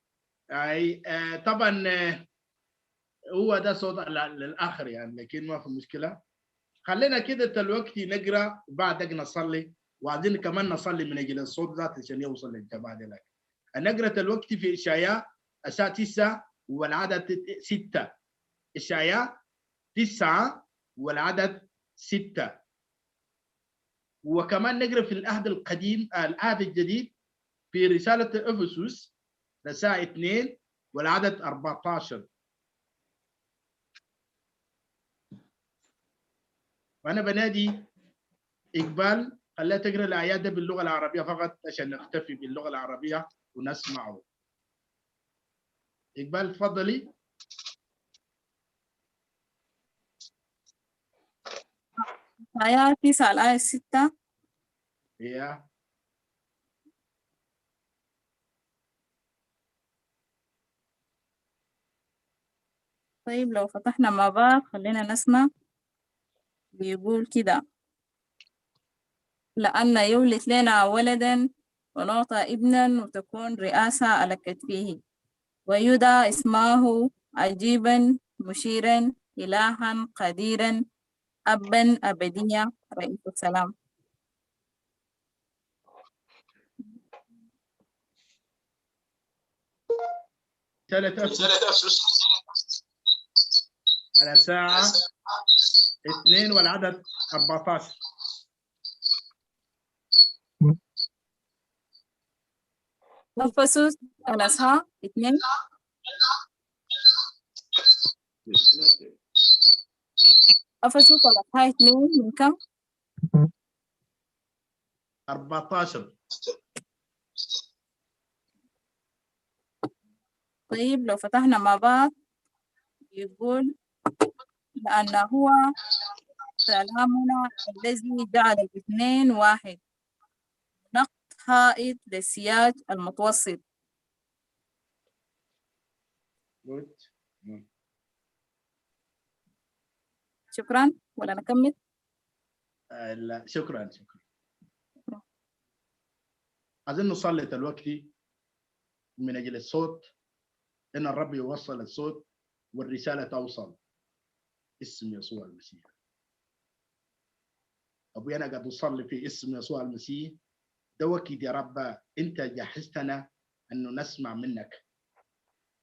اي طبعا هو ده صوت للاخر يعني، لكن ما في مشكلة. خلينا كده دلوقتي نقرا وبعدك نصلي، وعايزين كمان نصلي من اجل الصوت ذاته عشان يوصل للجماعة ديلك. نقرا دلوقتي في اشعياء الساعة 9 والعدد 6. اشعياء 9 والعدد 6. وكمان نقرا في العهد القديم، العهد الجديد في رسالة افسس الساعة 2 والعدد 14. وانا بنادي اقبال، خليها تقرا الايات ده باللغة العربية فقط عشان نختفي باللغة العربية ونسمعه. اقبال تفضلي. آية 9 الآية 6. يا طيب لو فتحنا مع بعض خلينا نسمع. بيقول كده: لأن يولد لنا ولدا ونعطى ابنا وتكون رئاسة على كتفه، ويدعى اسمه عجيبا مشيرا إلها قديرا أبا أبديا رئيس السلام. رسالة أفسس على الساعة 2 والعدد 14. أفسس الأصحاح 2. أفسس الأصحاح 2 من كم؟ 14. طيب لو فتحنا مع بعض يقول: لأن هو سلامنا الذي جعل الاثنين واحد، نقد حائط للسياج المتوسط. Good. شكرا، ولا نكمل؟ لا شكرا شكرا. عايزين نصلي دلوقتي من اجل الصوت، ان الرب يوصل الصوت والرسالة توصل. اسم يسوع المسيح. ابوي انا قاعد اصلي في اسم يسوع المسيح. ده وقت يا رب انت جهزتنا انه نسمع منك،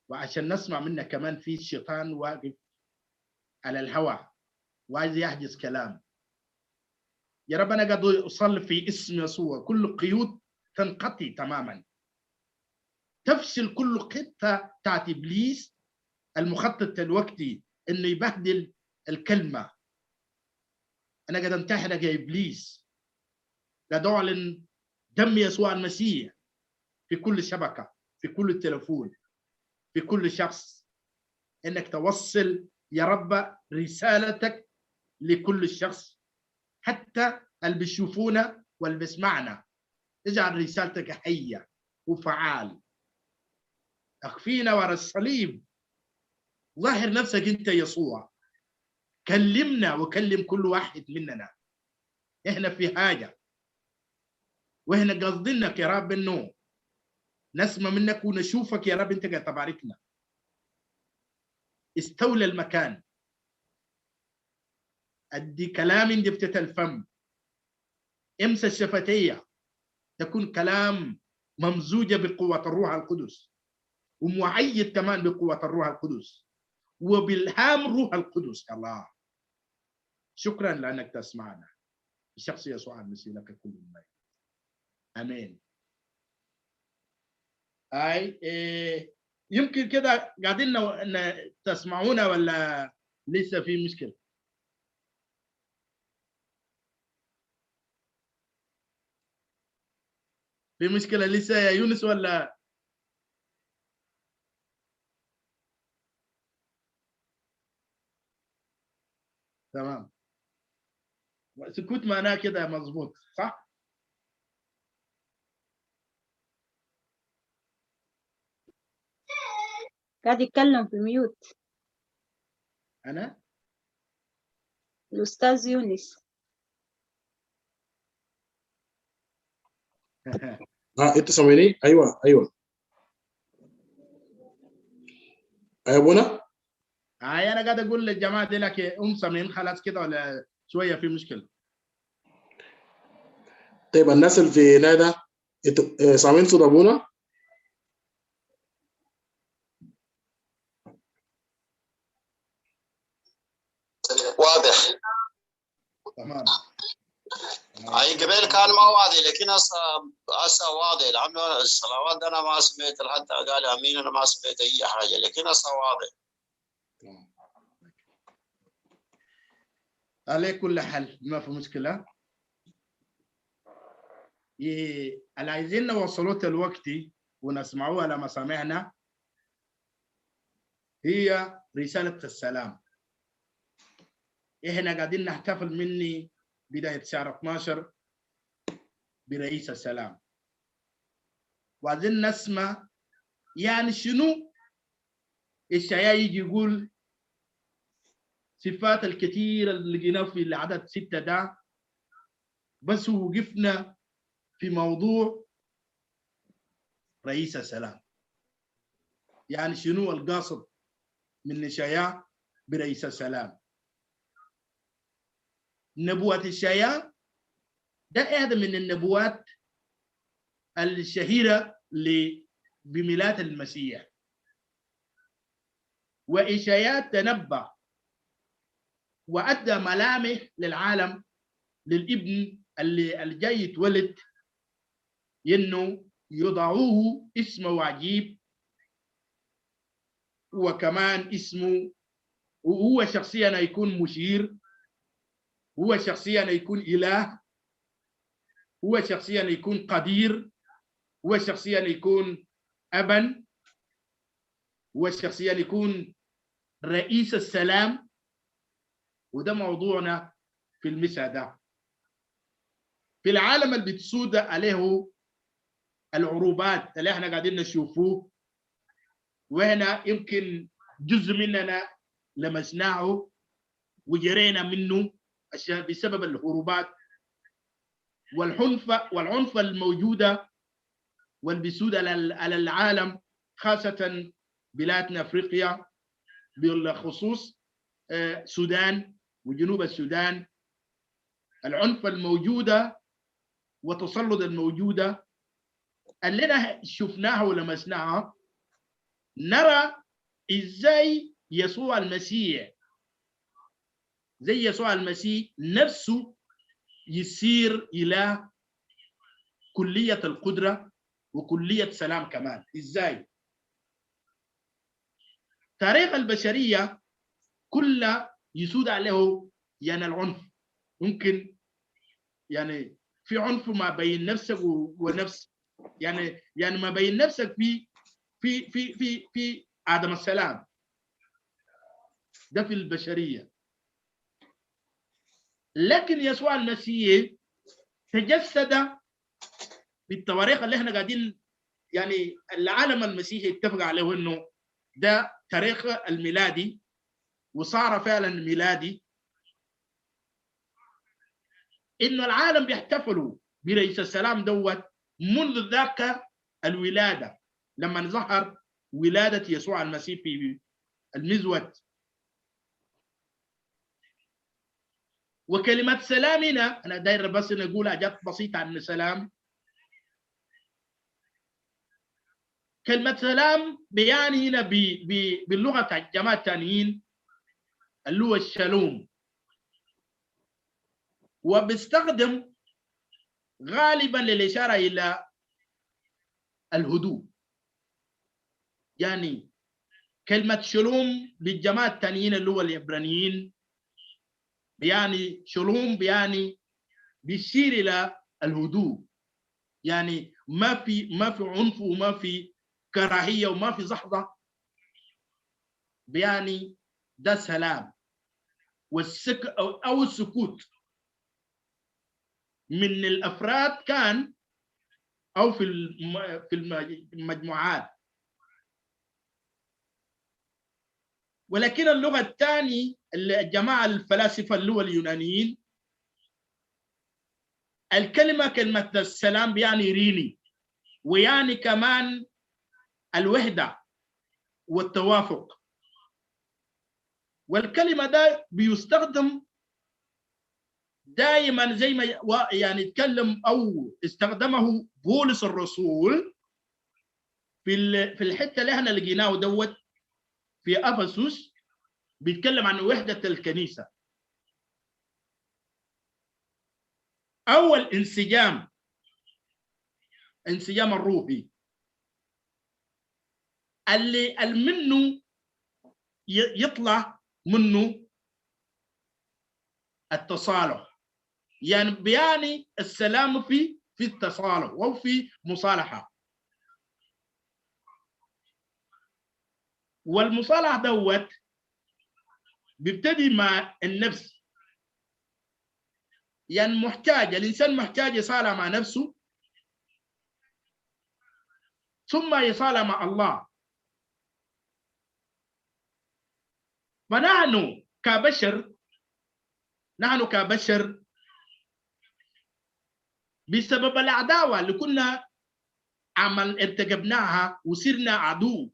وعشان نسمع منك كمان في شيطان واقف على الهواء وعايز يحجز كلام. يا رب انا قاعد اصلي في اسم يسوع، كل قيود تنقطع تماما، تفشل كل خطه بتاعت ابليس المخطط الوقتي انه يبهدل الكلمة. انا قاعد انتحرك يا ابليس، قاعد اعلن دم يسوع المسيح في كل شبكة، في كل تلفون، في كل شخص، انك توصل يا رب رسالتك لكل شخص، حتى اللي بيشوفونا واللي بيسمعنا. اجعل رسالتك حيه وفعال. اخفينا ورا الصليب، ظاهر نفسك انت يسوع، كلمنا وكلم كل واحد مننا. احنا في حاجة، واحنا قصدينك يا رب انه نسمع منك ونشوفك يا رب، انت قاعد تباركنا. استولى المكان، ادي كلام دفتة الفم، امسى الشفتية، تكون كلام ممزوجة بقوة الروح القدس، ومعيد كمان بقوة الروح القدس وبالهام روح القدس. يا الله شكرا لأنك تسمعنا. بشخص يسوع المسيح لك كل المجد، امين. اي إيه يمكن كده قاعدين تسمعونا ولا لسه في مشكلة؟ في مشكلة لسه يا يونس ولا؟ تمام، سكوت معناه كده مظبوط صح؟ قاعد يتكلم في ميوت انا الأستاذ يونس. انتوا سامعيني؟ ايوه ايوه يا ابونا. هاي انا قاعد اقول للجماعة دي لك ام سامعين خلاص كده ولا شوية في مشكلة؟ طيب الناس اللي في نادى انتوا سامعين صوت ابونا؟ واضح. تمام. اي قبل كان ما واضح، لكن هسه واضح. لانه الصلوات ده انا ما سمعت حتى قال امين، انا ما سمعت اي حاجة، لكن هسه واضح. على كل حال ما في مشكلة. إيه اللي عايزين نوصلوه دلوقتي ونسمعوها لما سمعنا هي رسالة السلام. احنا قاعدين نحتفل مني بداية شهر 12 برئيس السلام، وعايزين نسمع يعني شنو الشيعي يجي يقول صفات الكثيرة اللي لقيناها في العدد 6 ده، بس وقفنا في موضوع رئيس السلام. يعني شنو القاصد من نشايا برئيس السلام؟ نبوة الشيا ده احدى من النبوات الشهيرة بميلاد المسيح. وإشايا تنبأ وأدى ملامح للعالم للابن اللي جاي يتولد، إنه يضعوه اسمه عجيب، وكمان اسمه وهو شخصيا يكون مشير، هو شخصيا يكون إله، هو شخصيا يكون قدير، هو شخصيا يكون أبا، هو شخصيا يكون رئيس السلام. وده موضوعنا في المساء ده. في العالم اللي بتسود عليه العروبات اللي احنا قاعدين نشوفوه، وهنا يمكن جزء مننا لمسناه وجرينا منه عشان بسبب الهروبات والعنف الموجودة والبسود على العالم، خاصة بلادنا افريقيا، بالخصوص السودان وجنوب السودان. العنف الموجودة وتسلط الموجودة اللي شفناها ولمسناها، نرى ازاي يسوع المسيح، زي يسوع المسيح نفسه يسير الى كليه القدرة وكلية سلام كمان. ازاي؟ تاريخ البشرية كلها يسود عليه يعني العنف. ممكن يعني في عنف ما بين نفسك ونفس، يعني ما بين نفسك في في في في في عدم السلام ده في البشرية. لكن يسوع المسيح تجسد بالتواريخ اللي احنا قاعدين، يعني العالم المسيحي اتفق عليه انه ده تاريخ الميلادي، وصار فعلا ميلادي، انه العالم بيحتفلوا برئيس السلام دوت منذ ذاك الولادة، لما ظهر ولاده يسوع المسيح في المزود. وكلمة سلامنا، أنا داير بس نقول حاجات بسيطة عن السلام. كلمة سلام بيعني هنا بي بي باللغة بتاع الجماعة التانيين اللي هو الشالوم، وبيستخدم غالبا للإشارة إلى الهدوء. يعني كلمة شلوم بالجماعة التانيين اللي هو العبرانيين بيعني شلوم، بيعني بيشير إلى الهدوء، يعني ما في عنف وما في كراهية وما في زحزة، بيعني ده سلام. والسك أو السكوت من الأفراد كان أو في المجموعات. ولكن اللغة الثانية الجماعة الفلاسفة اللي هو اليونانيين، الكلمة كلمة السلام بيعني ريني، ويعني كمان الوحدة والتوافق. والكلمة ده بيستخدم دائما زي ما يعني يتكلم أو استخدمه بولس الرسول في الحتة اللي احنا لقيناه دوت في أفسس، بيتكلم عن وحدة الكنيسة أو الانسجام، انسجام الروحي اللي منه يطلع منه التصالح. يعني بيعني السلام في التصالح أو في مصالحة. والمصالحة دوت بيبتدي مع النفس. يعني محتاج الإنسان محتاج يصالح مع نفسه، ثم يصالح مع الله. فنحن كبشر، نحن كبشر بسبب العداوة اللي كنا عمل ارتكبناها وصرنا عدو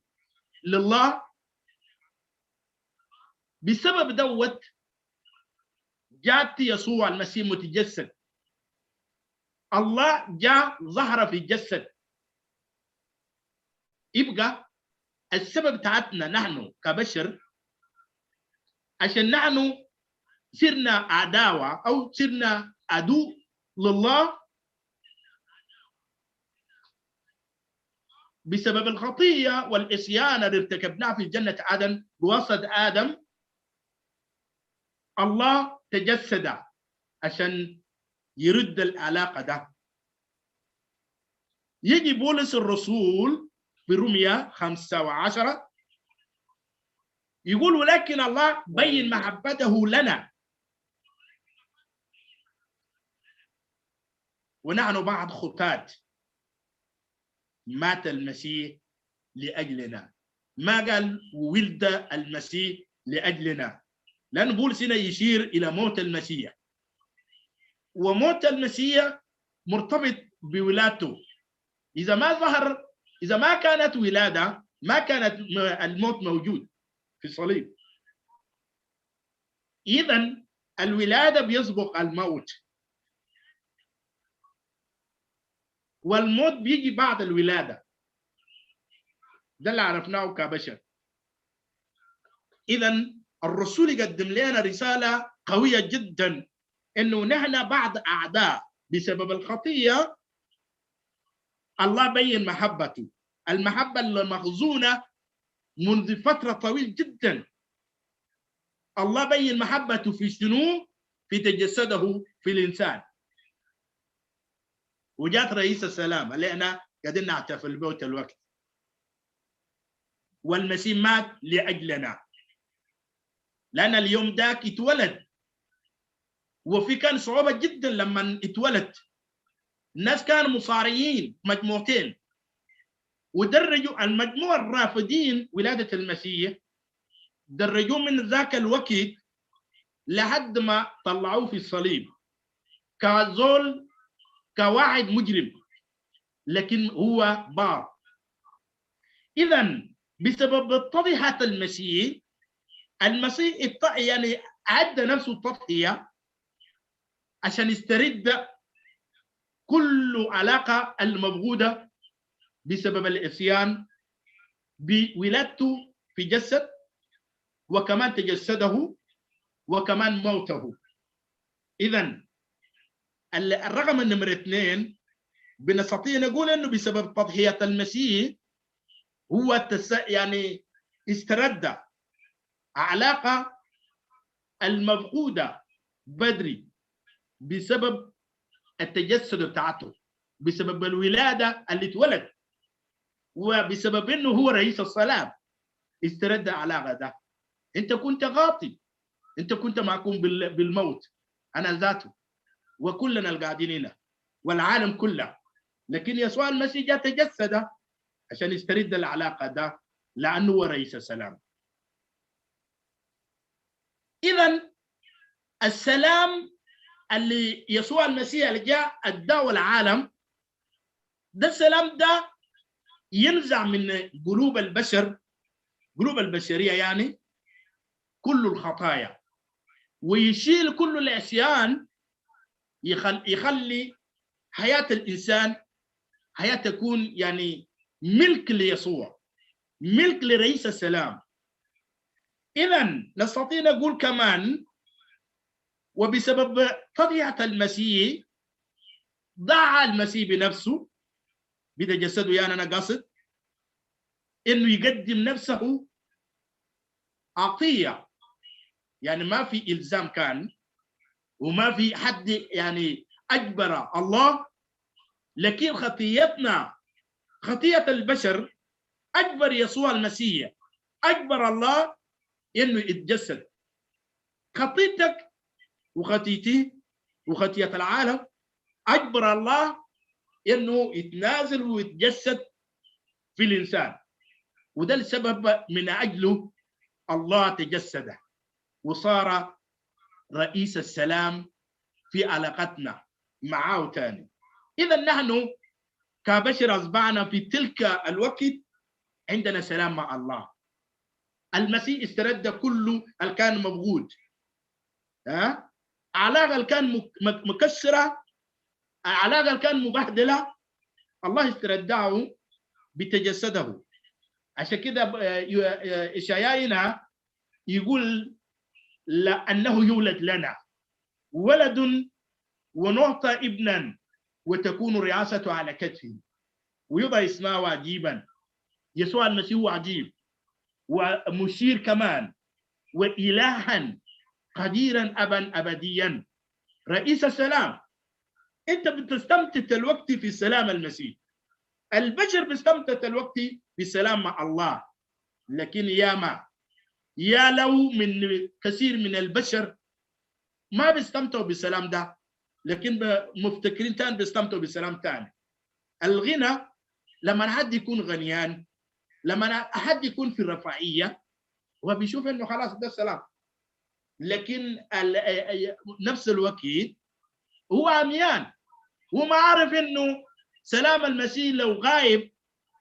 لله، بسبب دوت جاءت يسوع المسيح متجسد. الله جاء ظهر في الجسد. يبقى السبب بتاعتنا نحن كبشر عشان نحن صرنا عداوة أو صرنا عدو لله بسبب الخطية والعصيان اللي ارتكبناه في جنة عدن بواسطة آدم. الله تجسد عشان يرد العلاقة ده. يجي بولس الرسول في رومية 5:10 يقول ولكن الله بين محبته لنا ونحن بعض خطاة مات المسيح لأجلنا. ما قال ولد المسيح لأجلنا، لأن بولس هنا يشير إلى موت المسيح، وموت المسيح مرتبط بولادته. إذا ما ظهر، إذا ما كانت ولادة ما كانت الموت موجود في الصليب. إذن الولادة بيسبق الموت، والموت بيجي بعد الولادة. ده اللي عرفناه كبشر. إذن الرسول يقدم لنا رسالة قوية جدا انه نحن بعض اعداء بسبب الخطية. الله بين محبته، المحبة المخزونه منذ فترة طويلة جدا. الله بين محبته في شنو؟ في تجسده في الانسان. وجات رئيس السلام اللي احنا قاعدين نحتفل به الوقت. والمسيح مات لاجلنا، لان اليوم ذاك اتولد، وفي كان صعوبة جدا لما اتولد. الناس كانوا مصارعين مجموعتين، ودرجوا المجموعة الرافضين ولاده المسيح، درجوه من ذاك الوقت لحد ما طلعوه في الصليب كزول، كواحد مجرم، لكن هو بار. اذا بسبب تضحية المسيح، المسيح يعني عد نفسه التضحية عشان يسترد كل علاقة المبغوضة بسبب العصيان بولادته في جسد، وكمان تجسده، وكمان موته. إذا الرقم النمرة 2 بنستطيع نقول انه بسبب تضحية المسيح هو يعني استرد علاقة المفقودة بدري بسبب التجسد بتاعته، بسبب الولادة اللي اتولد، وبسبب انه هو رئيس السلام استرد علاقة ده. انت كنت غاطي، انت كنت معكم بالموت، انا ذاته وكلنا القاعدين هنا والعالم كله، لكن يسوع المسيح جاء تجسد عشان يسترد العلاقة ده لانه هو رئيس السلام. اذا السلام اللي يسوع المسيح اللي جاء اداه العالم ده، السلام ده ينزع من قلوب البشر، قلوب البشرية يعني، كل الخطايا، ويشيل كل العصيان، يخلي حياة الإنسان حياة تكون يعني ملك ليسوع، ملك لرئيس السلام. إذا نستطيع نقول كمان وبسبب تضحية المسيح ضاع المسيح بنفسه بتجسده، يعني أنا قصد إنه يقدم نفسه عطية، يعني ما في إلزام كان وما في حد يعني أجبر الله، لكن خطيتنا، خطية البشر، أجبر يسوع المسيح، أجبر الله إنه يتجسد. خطيتك وخطيتي وخطية العالم أجبر الله إنه يتنازل ويتجسد في الإنسان، وده السبب من أجله الله تجسد وصار رئيس السلام في علاقتنا معه تاني. إذا نحن كبشر أصبحنا في تلك الوقت عندنا سلام مع الله. المسيح استرد كل اللي كان مبغوض، ها؟ علاقة اللي كان مكسرة، علاقة اللي كان مبهدلة، الله استردعه بتجسده. عشان كده إشعياء يقول لأنه يولد لنا ولد ونعطى ابنا وتكون رئاسته على كتفه ويضع اسمه عجيبا. يسوع المسيح هو عجيب ومشير كمان وإلها قديرا أبا أبديا رئيس السلام. أنت بتستمتع الوقت في سلام المسيح، البشر بيستمتع الوقت في سلام مع الله، لكن ياما يا لو من كثير من البشر ما بيستمتعوا بالسلام ده، لكن مفتكرين تاني بيستمتعوا بالسلام تاني. الغنى لما حد يكون غنيان، لما حد يكون في الرفاهية، هو بيشوف انه خلاص ده السلام، لكن نفس الوقت هو عميان، هو ما عارف انه سلام المسيح لو غايب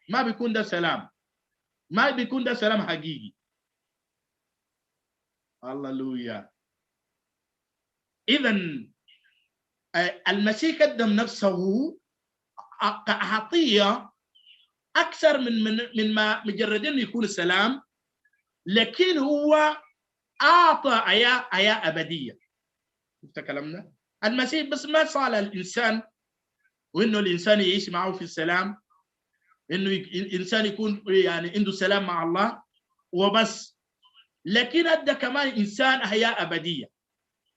ما بيكون ده سلام، ما بيكون ده سلام حقيقي. هللويا. اذا المسيح قدم نفسه كعطيه اكثر من من من ما مجرد انه يكون سلام، لكن هو اعطى حياة ابدية. شفت كلامنا؟ المسيح بس ما صار الانسان وانه الانسان يعيش معه في السلام، انه الانسان يكون يعني عنده سلام مع الله وبس، لكن ادى كمان انسان حياة ابدية.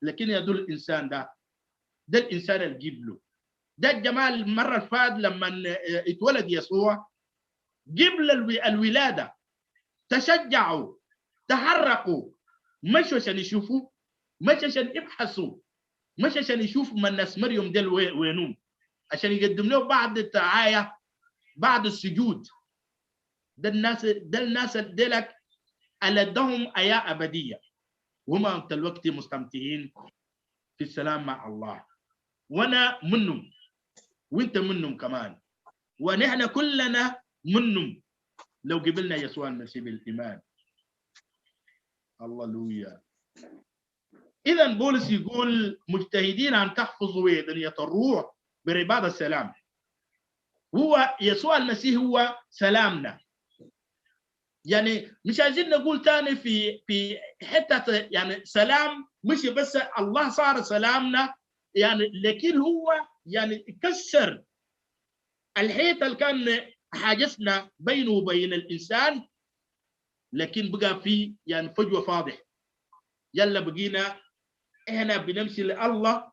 لكن يدل الانسان ده الانسان اللي جيب له ده. الجماعة المرة اللي فاتت لما اتولد يسوع قبل الولادة تشجعوا، تحركوا، مشوا عشان يشوفوا، مشوا عشان يبحثوا، مشوا عشان يشوفوا من الناس مريم ديل وينهم، عشان يقدم له بعض التعاية، بعض السجود. ده الناس ديلك اللي ادهم حياة ابدية، وهم انت الوقت مستمتعين في السلام مع الله. وانا منهم وانت منهم كمان، ونحن كلنا منهم لو قبلنا يسوع المسيح بالايمان. هللويا. اذا بولس يقول مجتهدين ان تحفظوا وحدانية الروح برباط السلام. هو يسوع المسيح هو سلامنا. يعني مش عايزين نقول تاني في حتة يعني سلام، مش بس الله صار سلامنا يعني، لكن هو يعني كسر الحيطة اللي كان حاجزنا بينه وبين الانسان، لكن بقى في يعني فجوة فاضح. يلا بقينا احنا بنمشي لله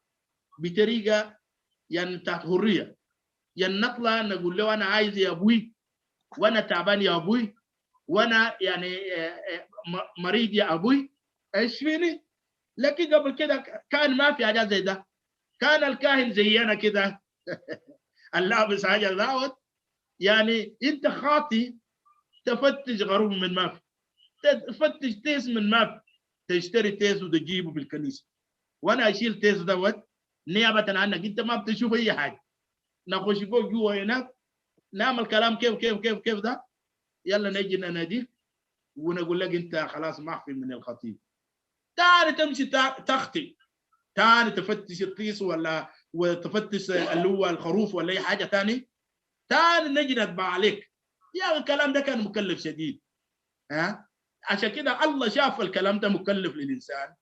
بطريقة يعني بتاعت حرية، يعني نطلع نقول له انا عايز يا ابوي، وانا تعبان يا ابوي، وانا يعني مريض يا ابوي ايش فيني. لكن قبل كده كان ما في حاجة زي ده، كان الكاهن زينا كده اللابس حاجة دعوت، يعني انت خاطي تفتش غروب من ما في، تفتش تيس من ما في، تشتري تيس وتجيبه في الكنيسة، وانا اشيل تيس دوت نيابة عنك، انت ما بتشوف اي حاجة. نخش فوق جوا هناك نعمل كلام كيف كيف كيف كيف ده، يلا نجي نناديك ونقول لك انت خلاص معفي من الخطيب. تعال تمشي تخطي، تعال تفتش الطيس ولا وتفتش اللي هو الخروف ولا اي حاجة ثاني، تعال نجي نتبع عليك. يا الكلام ده كان مكلف شديد، ها. عشان كده الله شاف الكلام ده مكلف للانسان،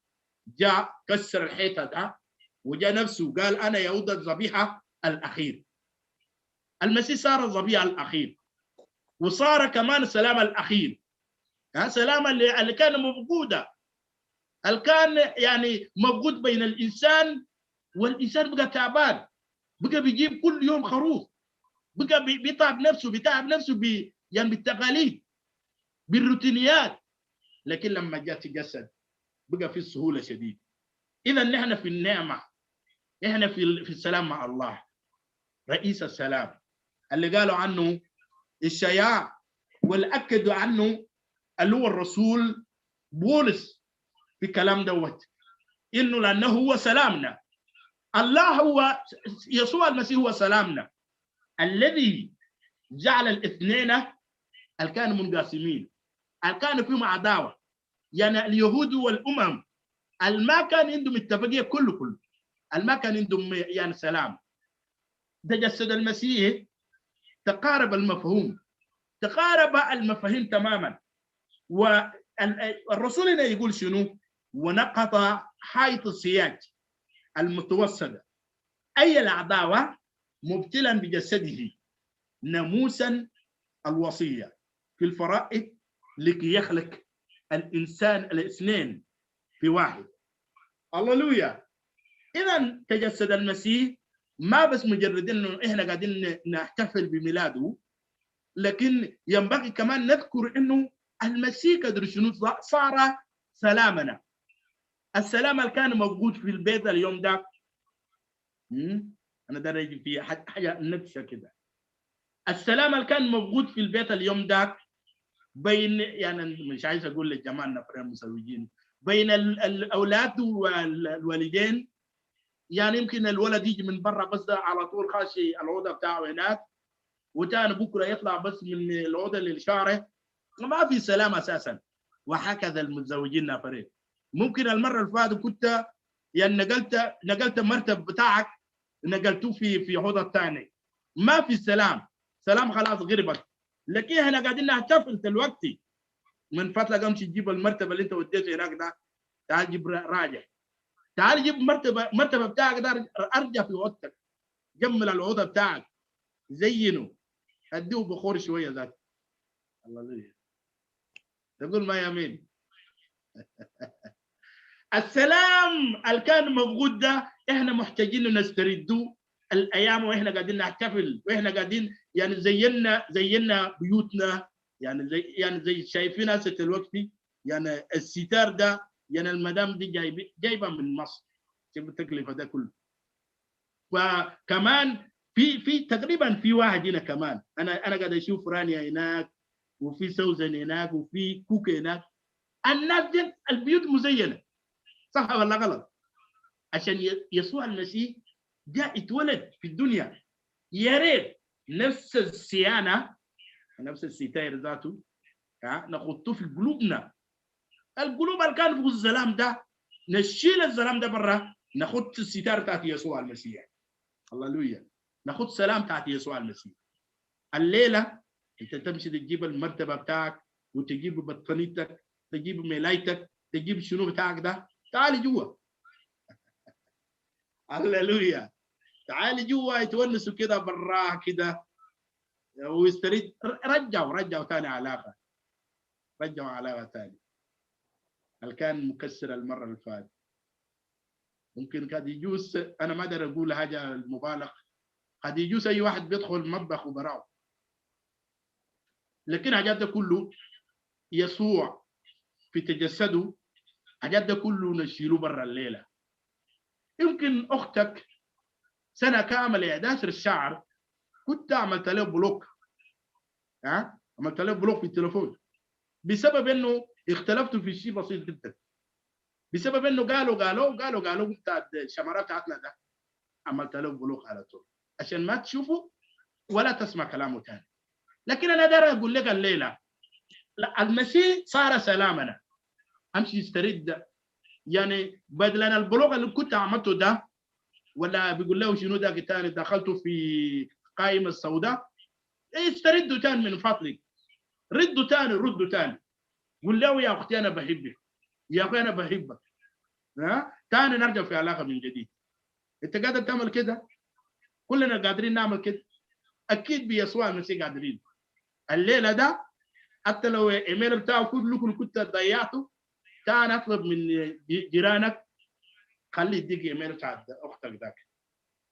جاء كسر الحيطة ده وجاء نفسه قال انا يهوذا الذبيحة الاخير. المسيح صار الذبيحة الاخير، وصار كمان السلام الاخير، ها، سلام اللي كان مفقودة، اللي كان يعني مفقود بين الانسان والانسان. بقى تعبان، بقى بيجيب كل يوم خروف، بقى بيتعب نفسه، بيتعب نفسه يعني بالتقاليد بالروتينيات. لكن لما جاء تجسد بقى في سهولة شديد. اذا نحن في النعمة، احنا في السلام مع الله رئيس السلام اللي قالوا عنه الشياع واللي اكدوا عنه اللي هو الرسول بولس في كلام دوت، انه لانه هو سلامنا. الله هو يسوع المسيح هو سلامنا الذي جعل الاثنين اللي كانوا منقسمين، اللي كانوا فيهم عداوة، يعني اليهود والامم، اللي ما كان عندهم اتفاقية كله، اللي ما كان عندهم يعني سلام. تجسد المسيح تقارب المفهوم، تقارب المفاهيم تماما. والرسول هنا يقول شنو؟ ونقض حائط السياج المتوسطة اي العداوة مبتلا بجسده ناموسا الوصية في الفرائض لكي يخلق الانسان الاثنين في واحد. هللويا. اذا تجسد المسيح ما بس مجرد انه احنا قاعدين نحتفل بميلاده، لكن ينبغي كمان نذكر انه المسيح قدر شنو صار سلامنا. السلام اللي كان موجود في البيت اليوم ده، انا ده يجي في حاجة نفسه كده. السلام اللي كان موجود في البيت اليوم ده بين، يعني مش عايز اقول للجماعة النفرين المسويين، بين الاولاد والوالدين. يعني يمكن الولد يجي من برا بس ده على طول خاشي الاوضة بتاعه هناك، وتاني بكره يطلع بس من الاوضة للشارع، ما في سلام اساسا. وهكذا المتزوجين نفرين. ممكن المرة اللي فاتت كنت يعني نقلت المرتب بتاعك، نقلته في اوضة ثانية، ما في سلام، سلام خلاص غربت. لكن احنا قاعدين نحتفل دلوقتي، من فترة قمت تجيب المرتبة اللي انت وديته هناك ده، تعال جيب راجع. تعال جيب مرتبه بتاعك ده، ارجع في اوضتك، جمل الاوضة بتاعك، زينة، اديه بخور شوية ذات. الله تقول ما يمين. السلام اللي كان مفقود ده احنا محتاجين نسترده الايام، واحنا قاعدين نحتفل، واحنا قاعدين يعني زينا بيوتنا، يعني زي شايفين هسه دلوقتي، يعني الستار ده، يعني المدام دي جايبه من مصر، شوف التكلفة ده كله. فكمان في تقريبا في واحد هنا كمان، انا قاعد اشوف رانيا هناك، وفي سوزن هناك، وفي كوكا هناك. الناس دي البيوت مزينة، صح ولا غلط؟ عشان يسوع المسيح جاء اتولد في الدنيا. يا ريت نفس الصيانة، نفس الستاير ذاته نحطه في قلوبنا. القلوب اللي كان في الظلام ده نشيل الظلام ده برا، نحط الستار بتاعت يسوع المسيح. هللويا. ناخد سلام بتاعت يسوع المسيح. الليلة انت تمشي تجيب المرتبة بتاعك، وتجيب بطانيتك، تجيب ملايتك، تجيب شنو بتاعك ده، تعالي جوا. هللويا. تعالي جوا يتونسوا كده بالراحة كده ويستريد. رجعوا ثاني علاقة، رجعوا علاقة ثاني. اللي كان مكسر المرة اللي فاتت ممكن قد يجوز، انا ما اقدر اقول حاجة مبالغ، قد يجوز اي واحد بيدخل المطبخ وبراه، لكن حاجات ده كله يسوع في تجسده، حاجات ده كله نشيله برا الليلة. يمكن اختك سنة كاملة 11 شهر كنت عملت له block، عملت له block في التليفون، بسبب انه اختلفتوا في شيء بسيط جدا، بسبب انه قالوا قالوا قالوا قالوا بتاع الشمارات بتاعتنا ده، عملت له block على طول عشان ما تشوفه ولا تسمع كلامه ثاني. لكن انا داير اقول لك الليلة، لا، المسيح صار سلامنا. امشي استرد، يعني بدلا ال block اللي كنت عملته ده، ولا بيقول له شنو ده ثاني دخلته في قائمة السوداء، استردوا ثاني من فضلك، ردوا ثاني، ردوا ثاني. قول له يا اختي انا بحبك، يا اخي انا بحبك، ها ثاني نرجع في علاقة من جديد. انت قادر تعمل كده؟ كلنا قادرين نعمل كده، اكيد بيسوع المسيح قادرين. الليلة ده حتى لو ايميل بتاعه كله كنت ضيعته، تعال اطلب من جيرانك خليه يديك ايميل بتاع اختك ذاك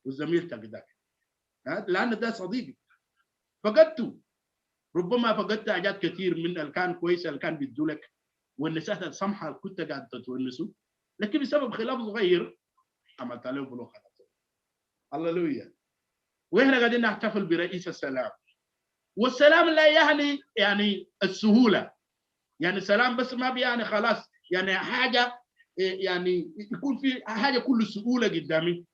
وزميلتك ذاك، لان ده صديقي. فقدته، ربما فقدت حاجات كثير من اللي كان كويس اللي كان بيدولك، والنساء السمحة اللي كنت قاعد تتونسه، لكن بسبب خلاف صغير عملت له block. هللويا. واحنا قاعدين نحتفل برئيس السلام. والسلام لا يعني السهولة، يعني سلام بس ما بيعني خلاص، يعني حاجة يعني يكون في حاجة كل سهولة قدامي.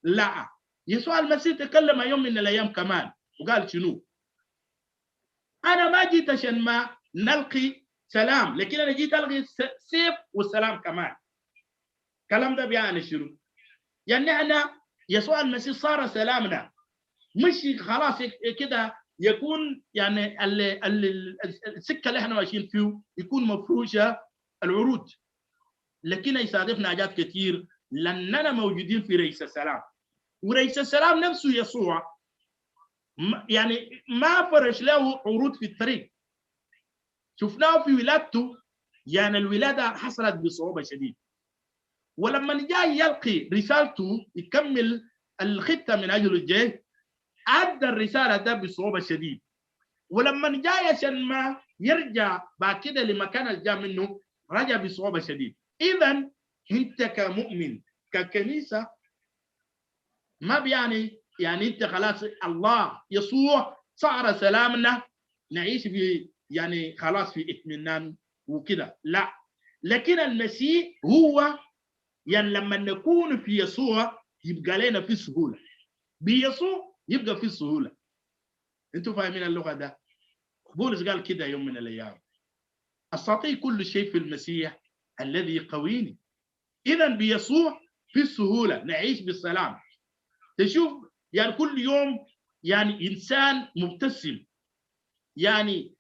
لا، يسوع المسيح تكلم يوم من الايام كمان وقال شنو؟ انا ما جيت عشان ما نلقي سلام، لكن انا جيت القي سيف والسلام كمان. الكلام ده بيعني شنو؟ يعني احنا يسوع المسيح صار سلامنا، مش خلاص كده يكون يعني السكة اللي احنا ماشيين فيه يكون مفروشه العروض، لكن يصادفنا حاجات كثير لاننا موجودين في رئيس السلام. ورئيس السلام نفسه يسوع يعني ما فرش له عروض في الطريق. شفناه في ولادته، يعني الولادة حصلت بصعوبة شديدة، ولما جاء يلقي رسالته يكمل الخطة من اجل الجاي، ادى الرسالة ده بصعوبة شديدة. ولما جاء عشان ما يرجع بعد كده لمكان اللي جاء منه، رجع بصعوبة شديدة. اذا انت كمؤمن ككنيسة ما بيعني يعني انت خلاص الله يسوع صار سلامنا نعيش في يعني خلاص في اطمئنان وكده، لا. لكن المسيح هو يعني لما نكون في يسوع يبقى لنا في سهولة، بيسوع يبقى في سهولة. انتوا فاهمين اللغة ده؟ بولس قال كده يوم من الايام، استطيع كل شيء في المسيح الذي يقويني. اذا بيسوع في السهولة نعيش بالسلام. تشوف يعني كل يوم يعني انسان مبتسم، يعني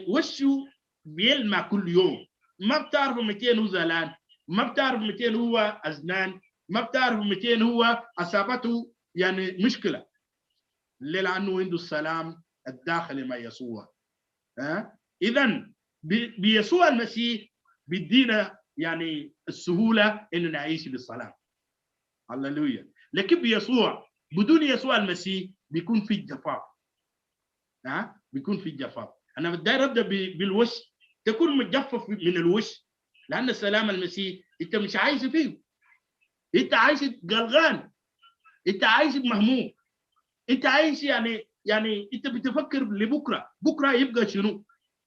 وشه بيلمع كل يوم، ما بتعرف 200 هو زعلان، ما بتعرف 200 هو أزنان، ما بتعرف 200 هو اصابته يعني مشكلة. ليه؟ لانه عنده السلام الداخلي مع يسوع. ها؟ اذا بيسوع المسيح بيدينا يعني السهولة انه نعيش بالسلام. هللويا. لكن بيسوع، بدون يسوع المسيح بيكون في جفاف. ها؟ بيكون في جفاف. انا بدي ابدا بالوش، تكون متجفف من الوش، لان السلام المسيح انت مش عايش فيه. انت عايش قلقان، انت عايش مهموم، انت عايش يعني انت بتفكر لبكرة، بكره يبقى شنو؟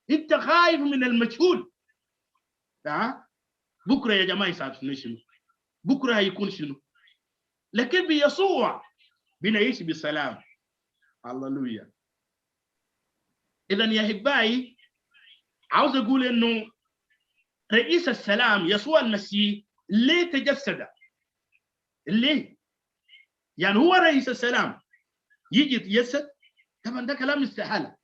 انت خايف من المجهول. ها؟ بكره يا جماعة يصير شنو؟ بكره هيكون شنو؟ لكن بيسوع بنعيش بسلام. هللويا. اذا يا احبائي عاوز اقول انه رئيس السلام يسوع المسيح ليه تجسد؟ ليه؟ يعني هو رئيس السلام يجي يتجسد؟ طبعا ده كلام استحالة،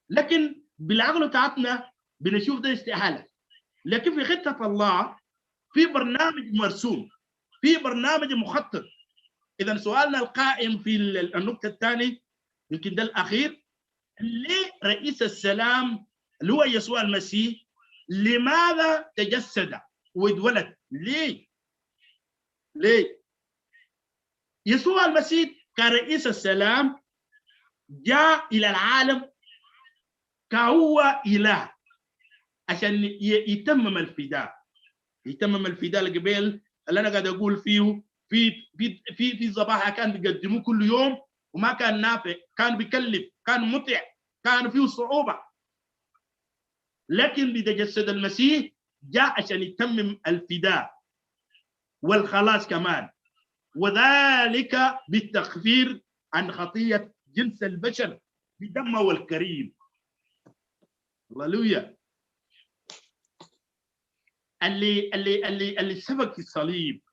لكن بالعقل بتاعتنا بنشوف ده استحالة، لكن في خطه الله في برنامج مرسوم، في برنامج مخطط. اذا سؤالنا القائم في النقطة الثانية يمكن ده الاخير، ليه رئيس السلام اللي هو يسوع المسيح لماذا تجسد واتولد؟ ليه؟ ليه؟ يسوع المسيح كرئيس السلام جاء الى العالم كهو اله عشان يتمم الفداء، يتمم الفداء القبيل اللي انا قاعد اقول فيه في في في في ذبائح كان بيقدموه كل يوم وما كان نافع، كان بيكلف، كان متعب، كان فيه صعوبة. لكن بتجسد المسيح جاء عشان يتمم الفداء والخلاص كمان، وذلك بالتخفير عن خطيه جنس البشر بدمه الكريم. هللويا. اللي اللي اللي اللي سبق في الصليب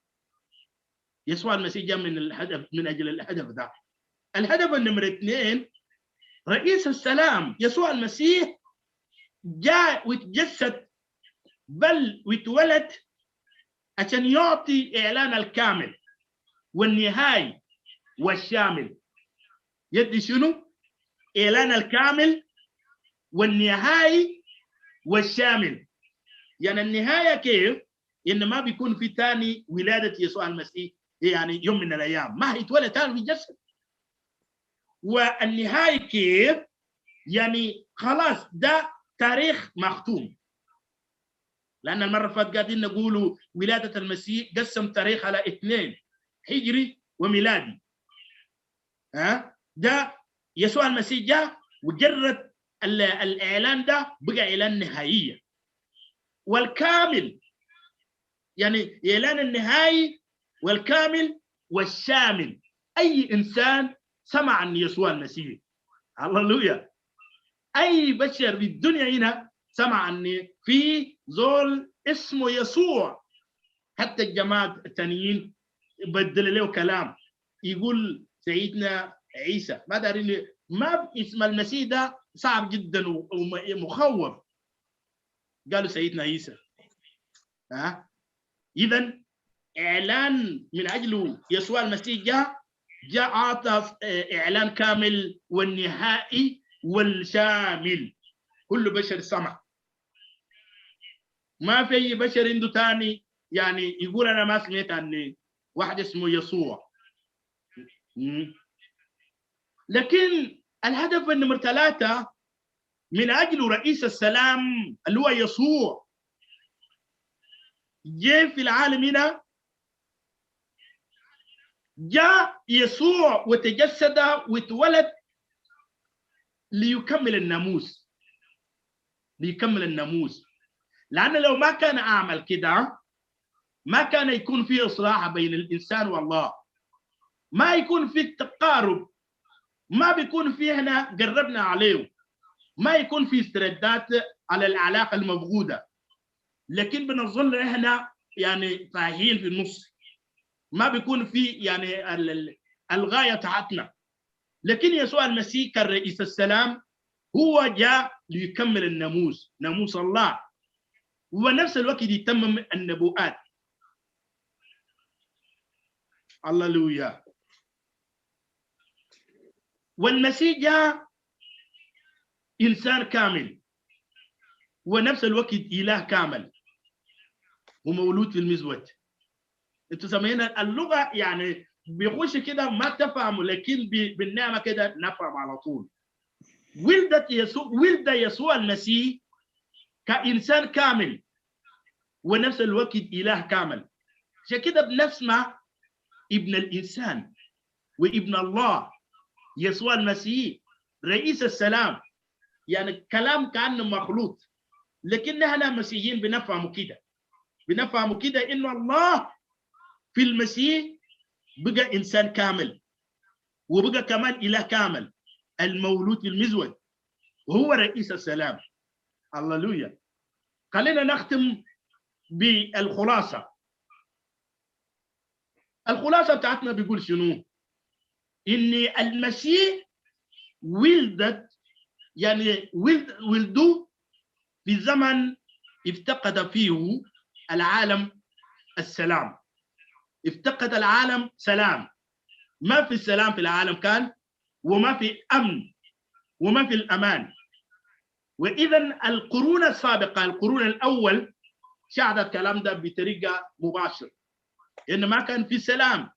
يسوع المسيح جاء من الهدف، من اجل الهدف ده. الهدف النمرة 2، رئيس السلام يسوع المسيح جاء وتجسد بل واتولد عشان يعطي اعلان الكامل والنهائي والشامل. يدي شنو؟ اعلان الكامل والنهائي والشامل. يعني النهاية كيف؟ ان ما بيكون في ثاني ولاده يسوع المسيح، يعني يوم من الايام ما هيتولد ثاني في الجسد. والنهاية كيف؟ يعني خلاص ده تاريخ مختوم. لان المرة اللي فاتت قاعدين نقولوا ولاده المسيح قسم تاريخ على 2، هجري وميلادي. ها؟ ده يسوع المسيح جاء وجرد الاعلان ده بقى اعلان نهائية والكامل، يعني اعلان النهائي والكامل والشامل. اي انسان سمع عن يسوع المسيح، هللويا، اي بشر في الدنيا هنا سمع عن في زول اسمه يسوع، حتى الجماعة الثانيين بدل له كلام يقول سيدنا عيسى، ما دارين، ما اسم المسيح ده صعب جدا ومخوف، قالوا سيدنا عيسى. ها؟ اذا اعلان من اجله يسوع المسيح جاء اعطى اعلان كامل والنهائي والشامل. كل بشر سمع، ما في اي بشر عنده ثاني يعني يقول انا ما سمعت عن واحد اسمه يسوع. لكن الهدف النمر 3 من اجله رئيس السلام اللي هو يسوع جاء في العالم هنا، جاء يسوع وتجسد واتولد ليكمل الناموس، ليكمل الناموس. لأن لو ما كان أعمل كده ما كان يكون في إصلاح بين الإنسان والله، ما يكون في تقارب، ما بيكون في هنا قربنا عليه، ما يكون في استرداد على العلاقة المفقودة، لكن بنظل احنا يعني تاهين في النص، ما بيكون في يعني الغاية تاعتنا. لكن يسوع المسيح كرئيس السلام هو جاء ليكمل الناموس، ناموس الله، ونفس الوقت يتمم النبوءات. هللويا. والمسيح جاء انسان كامل ونفس الوقت اله كامل ومولود في المزود. انتوا سامعين اللغة يعني بيخش كده ما تفهموا، لكن بالنعمة كده نفهم على طول. ولدت يسوع، ولد يسوع المسيح كانسان كامل ونفس الوقت اله كامل. عشان كده بنسمع ابن الانسان وابن الله يسوع المسيح رئيس السلام. يعني كلام كانه مخلوط، لكن نحن مسيحيين بنفهمه كده، بنفهمه كده انه الله في المسيح بقى انسان كامل وبقى كمان اله كامل المولود في المزود وهو رئيس السلام. هللويا. خلينا نختم بالخلاصه. الخلاصة بتاعتنا بيقول شنو؟ ان المسيح ولدت، يعني ولدوا في زمن افتقد فيه العالم السلام. افتقد العالم سلام، ما في السلام في العالم كان، وما في امن وما في الامان. واذا القرون السابقة، القرون الاول شهدت الكلام ده بطريقة مباشرة، ان ما كان في سلام.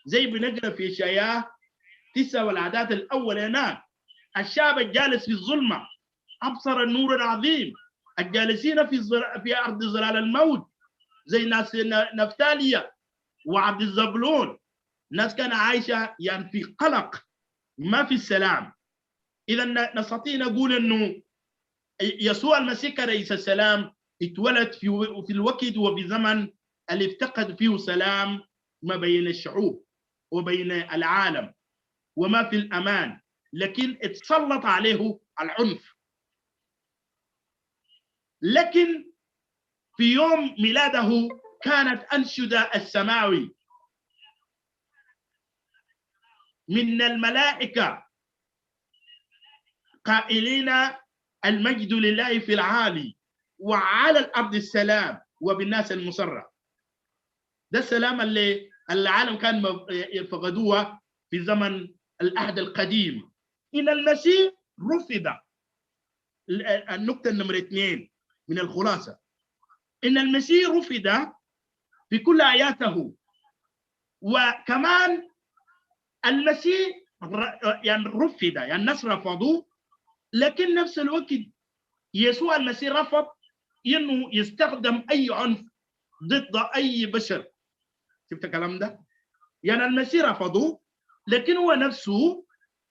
زي بنقرا في اشعياء 9 والعادات الاول هناك، الشعب الجالس في الظلمة ابصر النور العظيم، الجالسين في ارض ظلال الموت زي ناس نفتاليا وعبد الزبلون، ناس كان عايشه يعني في قلق، ما في السلام. اذا نستطيع نقول انه يسوع المسيح كرئيس السلام اتولد في الوقت وفي زمن اللي افتقد فيه سلام ما بين الشعوب وبين العالم وما في الامان، لكن اتسلط عليه العنف. لكن في يوم ميلاده كانت أنشدة السماوي من الملائكة قائلين المجد لله في العالي وعلى الأرض السلام وبالناس المسرة. ده السلام اللي العالم كان يفقدوه في زمن العهد القديم. إن المسيح رفض. النقطة النمرة 2 من الخلاصة، إن المسيح رفض في كل آياته. وكمان المسيح يعني رفض، يعني الناس رفضوه، لكن نفس الوقت يسوع المسيح رفض إنه يستخدم أي عنف ضد أي بشر. شفت الكلام ده؟ يعني المسيح رفضوه، لكن هو نفسه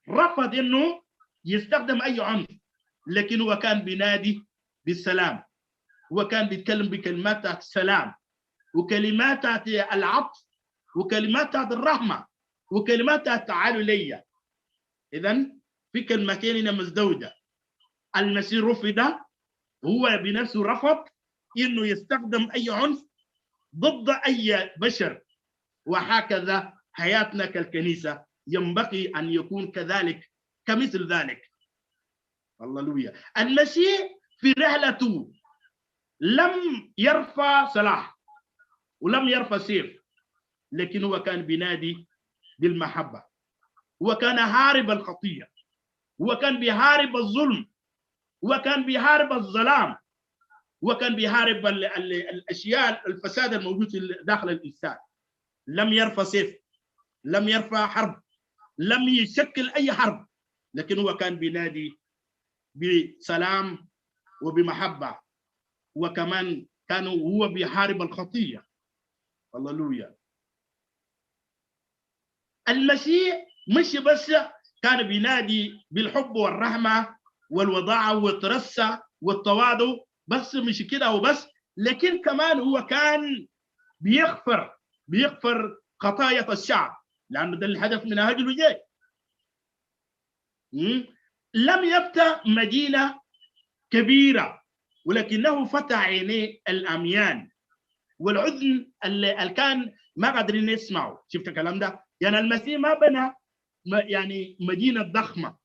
رفض إنه يستخدم أي عنف، لكن هو كان بينادي بالسلام، هو كان بيتكلم بكلمات السلام وكلمات العطف وكلمات الرحمة وكلمات تعالوا لي. إذن في كلمتين هنا مزدوجة. المسيح رفض، هو بنفسه رفض إنه يستخدم أي عنف ضد أي بشر. وهكذا حياتنا كالكنيسة ينبغي أن يكون كذلك، كمثل ذلك. هللويا. المسيح في رحلته لم يرفع سلاح ولم يرفع سيف، لكن هو كان بينادي بالمحبة، هو كان هارب الخطية، هو كان بيحارب الظلم، هو كان بيحارب الظلام، هو كان بيحارب الأشياء الفساد الموجود داخل الإنسان. لم يرفع سيف، لم يرفع حرب، لم يشكل أي حرب، لكن هو كان بينادي بسلام وبمحبة، وكمان كان هو بيحارب الخطية. هللويا. المسيح مش بس كان بينادي بالحب والرحمة والوضاعة والترسى والتواضع، بس مش كده وبس، لكن كمان هو كان بيغفر خطايا الشعب، لأنه ده الهدف من أجله جاي. لم يفتح مدينة كبيرة، ولكنه فتح عينيه الأميان والعذن اللي كان ما قادرين يسمعوا. شفت الكلام ده؟ يعني المسيح ما بنى يعني مدينة ضخمة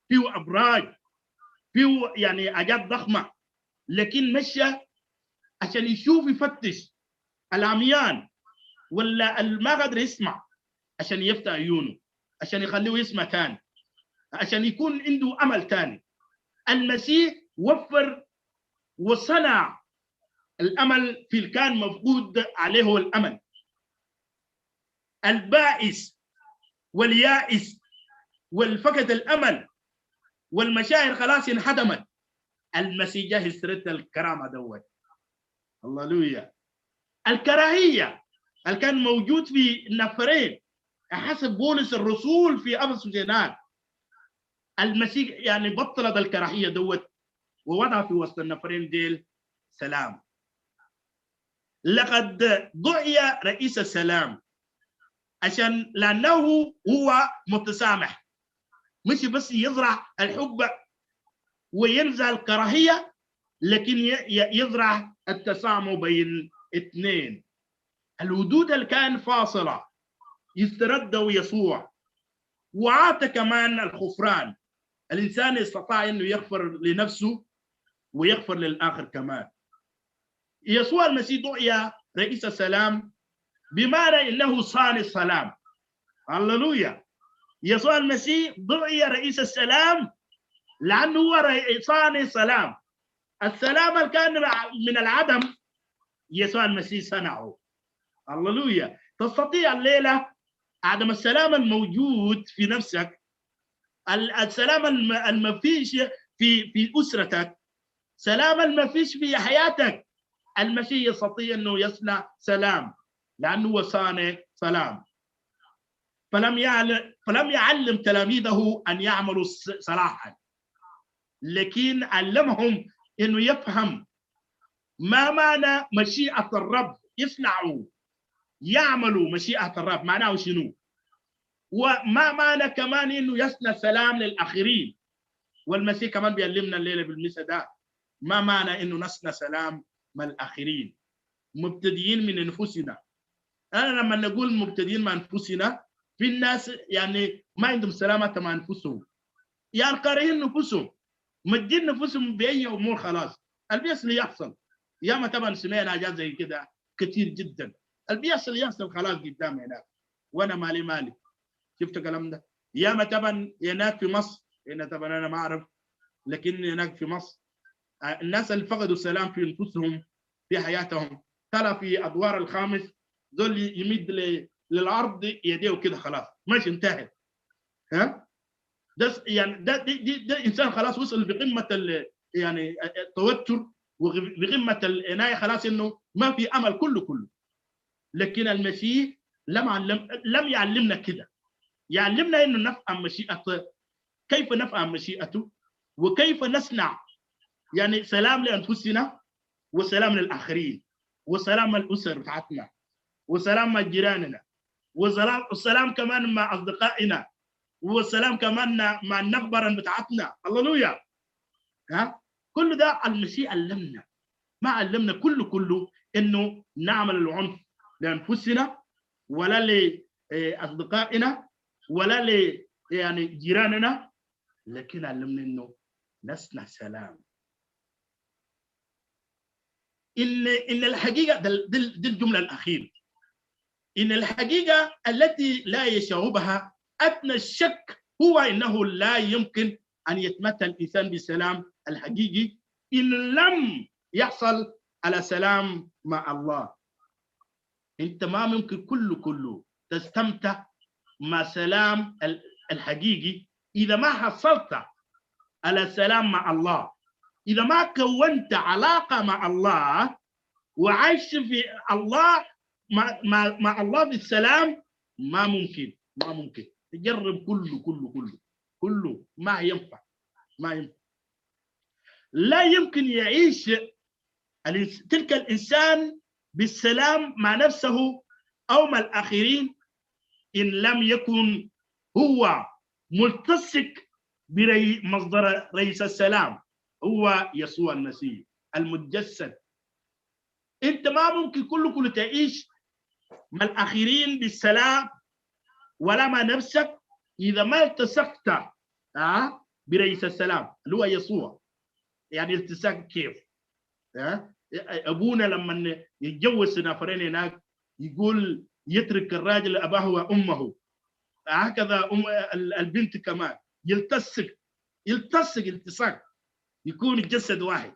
فيه أبراج فيه يعني حاجات ضخمة، لكن مشى عشان يشوف يفتش العميان ولا ما قادر يسمع. عشان يفتح عيونه، عشان يخليه يسمع تاني، عشان يكون عنده امل تاني. المسيح وفر وصنع الامل في الكان مفقود عليه الامل. البائس واليائس والفقد الامل والمشاعر خلاص انهدمت، المسيح جه يسترد الكرامة دوت. هللويا. الكراهية اللي كان موجود في النفرين حسب بولس الرسول في افسس هناك، المسيح يعني بطلت الكراهية دوت ووضع في وسط النفرين ديل سلام. لقد دعي رئيس السلام عشان لانه هو متسامح، مش بس يزرع الحب وينزع الكراهية، لكن يزرع التسامح بين اثنين. الحدود اللي كان فاصلة يسترده يسوع، وعطى كمان الغفران. الانسان استطاع انه يغفر لنفسه ويغفر للاخر كمان. يسوع المسيح دعي رئيس السلام بمعنى انه صانع السلام. هللويا. يسوع المسيح دعي رئيس السلام لانه هو صانع السلام. السلام اللي كان من العدم يسوع المسيح صنعه. هللويا. تستطيع الليلة عدم السلام الموجود في نفسك، السلام المفيش في اسرتك، سلام المفيش في حياتك، المسيح يستطيع انه يصنع سلام لانه هو صانع سلام. فلم يعلم تلاميذه ان يعملوا صلاحا، لكن علمهم انه يفهم ما معنى مشيئة الرب، يصنعوا يعملوا مشيئة الرب معناه شنو، وما معنى كمان انه يصنع سلام للاخرين. والمسيح كمان بيعلمنا الليلة بالمثل ده ما معنى انه نصنع سلام مع الاخرين، مبتدئين من انفسنا. انا لما نقول مبتدئين مع انفسنا، في الناس يعني ما عندهم سلامه مع انفسهم، يعني كارهين نفوسهم، مدين نفوسهم باي امور خلاص. اللي بيحصل يحصل، ياما طبعا سمعنا حاجات زي كده كثير جدا. اللي بيحصل يحصل خلاص قدام هناك، وانا مالي مالي. شفت الكلام ده؟ ياما طبعا هناك في مصر، هنا طبعا انا ما اعرف، لكن هناك في مصر الناس اللي فقدوا السلام في انفسهم في حياتهم، ترى في ادوار الخامس ذول يمد للارض يديه كده خلاص ماشي انتهت. ها ده يعني ده دي ده انسان خلاص وصل بقمة يعني التوتر وبقمه العناية خلاص، انه ما في امل كله كله. لكن المسيح لم يعلمنا كده، يعلمنا انه نفهم مشيئته، كيف نفهم مشيئته وكيف نصنع يعني سلام لانفسنا وسلام للاخرين وسلام الاسر بتاعتنا وسلام مع جيراننا وسلام كمان مع اصدقائنا وسلام كمان مع النقبره بتاعتنا. هللويا. ها كل ده المسيح علمنا، ما علمنا كله كله انه نعمل العنف لانفسنا ولا لاصدقائنا ولا ل يعني جيراننا، لكن علمنا انه نصنع سلام. ان الحقيقة دي الجملة الاخيرة، ان الحقيقة التي لا يشعبها ادنى الشك هو انه لا يمكن ان يتمتع الانسان بالسلام الحقيقي ان لم يحصل على سلام مع الله. انت ما ممكن كله كله تستمتع مع سلام الحقيقي اذا ما حصلت على سلام مع الله، اذا ما كونت علاقة مع الله وعايش في الله مع, مع الله بالسلام، ما ممكن، ما ممكن تجرب كله كله كله كله ما ينفع، ما ينفع. لا يمكن يعيش تلك الإنسان بالسلام مع نفسه أو مع الآخرين إن لم يكن هو ملتصق بمصدر رئيس السلام، هو يسوع المسيح المتجسد. أنت ما ممكن كله كله تعيش مع الآخرين بالسلام ولا مع نفسك إذا ما التصقت برئيس السلام اللي هو يسوع. يعني التصاق كيف؟ أبونا لما يتجوز نفرين هناك يقول يترك الراجل أباه وأمه هكذا البنت كمان يلتصق يلتصق التصاق، يكون جسد واحد.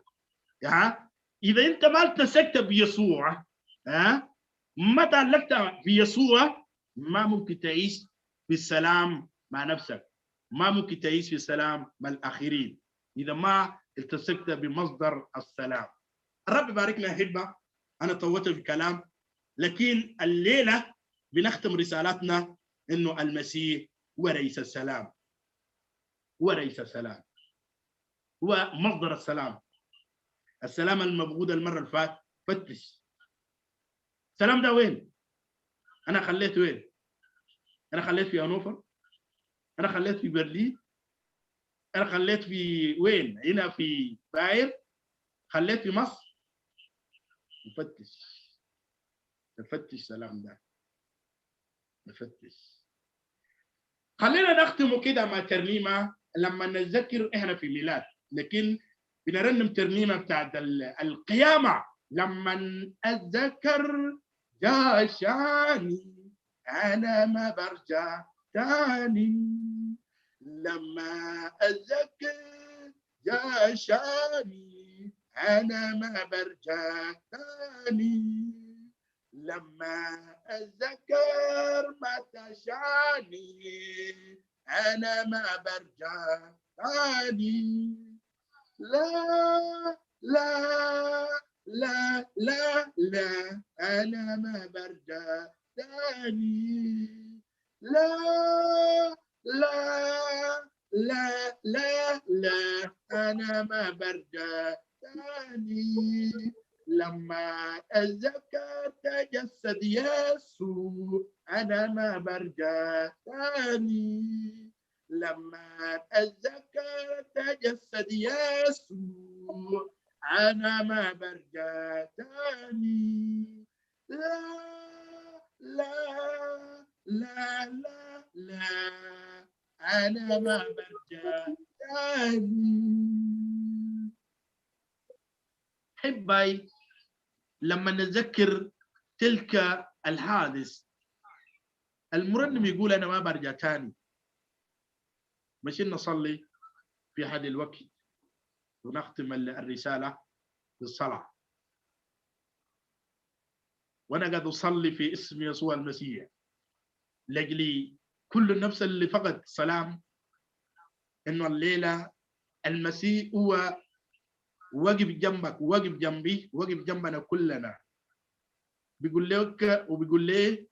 ها، اذا انت ما التصقت بيسوع، ها، ما تعلقت بيسوع، ما ممكن تعيش في السلام مع نفسك، ما ممكن تعيش في السلام مع الاخرين اذا ما التصقت بمصدر السلام. الرب يباركنا احبه. انا طولت في الكلام، لكن الليلة بنختم رسالتنا انه المسيح هو رئيس السلام، هو رئيس السلام، هو مصدر السلام. السلام المفقود المرة اللي فات، فتش السلام ده وين؟ انا خليته وين؟ انا خليت في هانوفر، انا خليت في برلين، انا خليت في وين؟ هنا في باير، خليت في مصر. نفتش، نفتش سلام ده، نفتش. خلينا نختمه كده مع ترنيمة لما نتذكر احنا في ميلاد، لكن بنرنم ترنيمة بتاعت القيامة. لما اتذكر جاشاني انا ما برجع تاني، لما اتذكر جاشاني انا ما برجع تاني، لما اتذكر ما تشاني انا ما برجع تاني. لا لا لا لا لا انا ما برجع تاني، لا لا لا لا لا انا ما برجع تاني. لما اتذكر تجسد يسوع انا ما برجع تاني، لما اتذكر تجسد يسوع انا ما برجع تاني. لا لا لا لا لا انا ما برجع تاني. حباي لما نتذكر تلك الحادث، المرنم يقول انا ما برجع تاني. ماشيين نصلي في هذا الوقت ونختم الرسالة بالصلاة. وأنا قاعد أصلي في اسم يسوع المسيح لأجل كل النفس اللي فقد سلام، إنه الليلة المسيح هو واقف جنبك، واقف جنبي، واقف جنبنا كلنا. بيقول لك وبيقول لي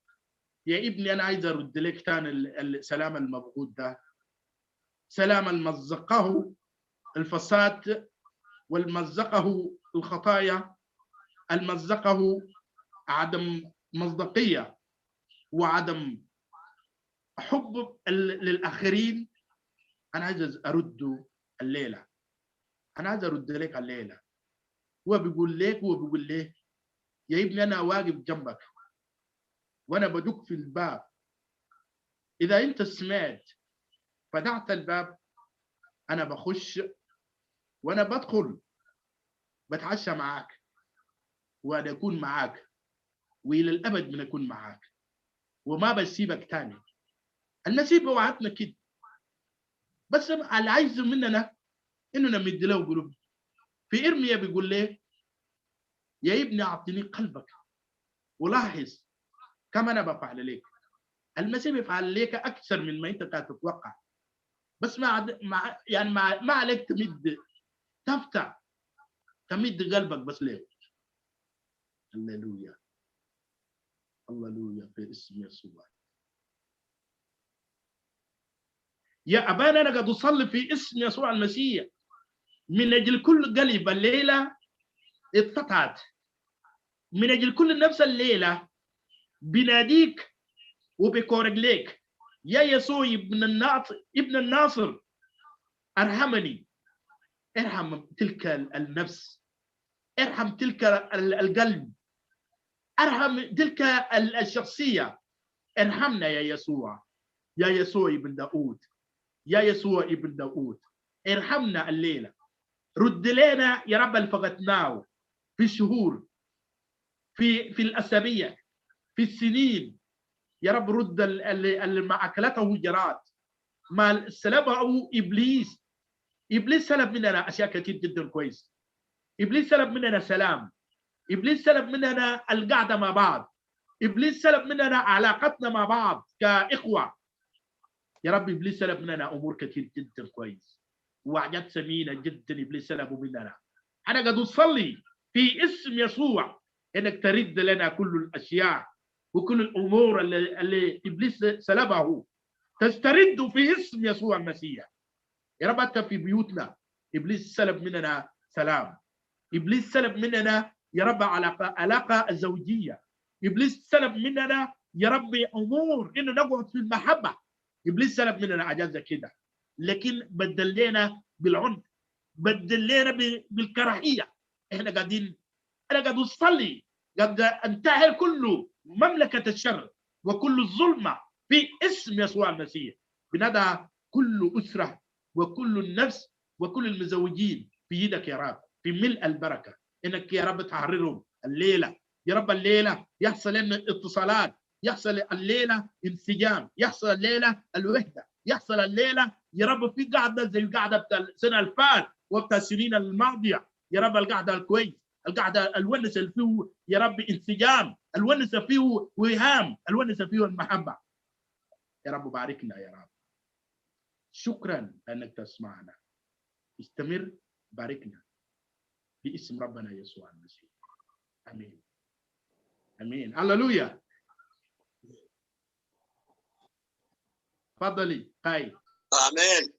يا ابني أنا عايز أرد لك تاني السلام المفقود ده، سلام المزقه الفساد والمزقه الخطايا، المزقه عدم مصداقية وعدم حب للآخرين. أنا عايز أرده الليلة، أنا عايز أرد لك الليلة. هو بيقول لك، هو بيقول ليه يا ابني أنا واقف جنبك وأنا بدق في الباب، إذا أنت سمعت فتحت الباب أنا بخش وأنا بدخل بتعشى معاك وأنا أكون معاك وإلى الأبد بنكون معاك وما بسيبك تاني. المسيح وعدنا كده، بس اللي عايزه مننا إنه نمد له قلوبنا. في إرميا بيقول له يا ابني أعطني قلبك ولاحظ كم أنا بفعل لك. المسيح بيفعل لك أكثر من ما أنت تتوقع، بس ما يعني ما عليك تمد، تفتح تمد قلبك بس ليه. هللويا هللويا في اسم يسوع. يا أبانا أنا قد أصلي في اسم يسوع المسيح من أجل كل قلب الليلة اتقطعت، من أجل كل نفس الليلة بناديك وبكورك ليك يا يسوع ابن الناصر ارحمني. ارحم تلك النفس، ارحم تلك القلب، ارحم تلك الشخصية. ارحمنا يا يسوع، يا يسوع ابن داود، يا يسوع ابن داود ارحمنا الليلة. رد لنا يا رب اللي فقدناه في الشهور، في الأسابيع، في السنين. يا رب رد اللي ما اكلته جراد، ما سلبه ابليس. ابليس سلب مننا اشياء كثير جدا كويس. ابليس سلب مننا سلام، ابليس سلب مننا القعدة مع بعض، ابليس سلب مننا علاقتنا مع بعض كاخوه. يا رب ابليس سلب مننا امور كثير جدا كويس وحاجات ثمينة جدا ابليس سلبه مننا. انا قاعد اصلي في اسم يسوع انك ترد لنا كل الاشياء وكل الامور اللي ابليس سلبه، تسترد في اسم يسوع المسيح. يا رب حتى في بيوتنا ابليس سلب مننا سلام، ابليس سلب مننا يا رب علاقة الزوجية، ابليس سلب مننا يا رب امور انه نقعد في المحبة. ابليس سلب مننا حاجات زي كده، لكن بدل لنا بالعنف، بدل لنا بالكراهيه. احنا قاعدين، انا قاعد اصلي، قاعد انتحر كله مملكة الشر وكل الظلمة في اسم يسوع المسيح. بندى كل اسره وكل النفس وكل المزوجين في يدك يا رب، في ملء البركة، انك يا رب تحررهم الليلة يا رب. الليلة يحصل لنا اتصالات، يحصل الليلة انسجام، يحصل الليلة الوحدة، يحصل الليلة يا رب في قعدة زي القعدة بتاع السنة الفات وبتاع السنين الماضية يا رب. القعدة الكويس، القعدة الونس اللي فيه يا رب انسجام، الونس فيه وهام، الونس فيه المحبة. يا رب باركنا يا رب، شكرا لانك تسمعنا. استمر باركنا باسم ربنا يسوع المسيح، امين امين. هللويا. تفضلي هاي. امين.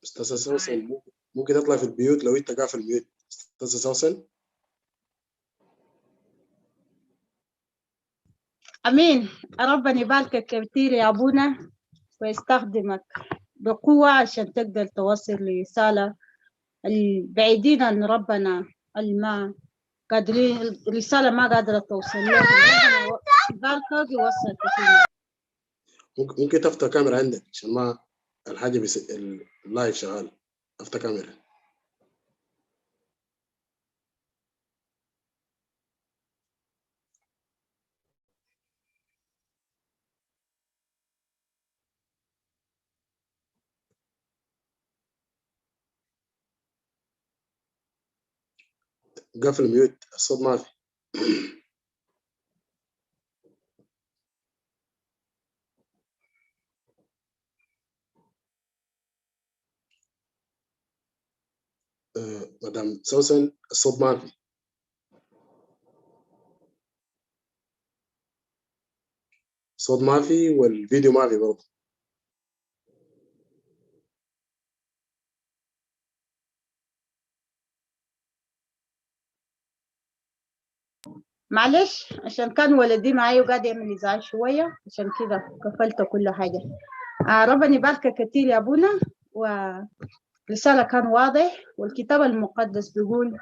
استاذ سوسن ممكن تطلع في ال mute لو انت قافل mute. استاذ سوسن. امين. ربنا يباركك كثير يا ابونا ويستخدمك بقوة عشان تقدر توصل رسالة البعيدين عن ربنا، الما قادرين، الرسالة ما قادرة توصل لهم. ربنا يباركك ويوصل كثير. ممكن تفتح كاميرا عندك عشان ما الحاجة بس ال live شغال. افتح كاميرا. قفل mute، الصوت ما في. مدام سوسن الصوت ما في. الصوت ما في والفيديو ما في برضه. معلش عشان كان ولدي معي وقاعد يعمل ازعاج شوية، عشان كده قفلت كل حاجة. ربنا يباركك كثير يا ابونا، والرسالة كان واضح، والكتاب المقدس بيقول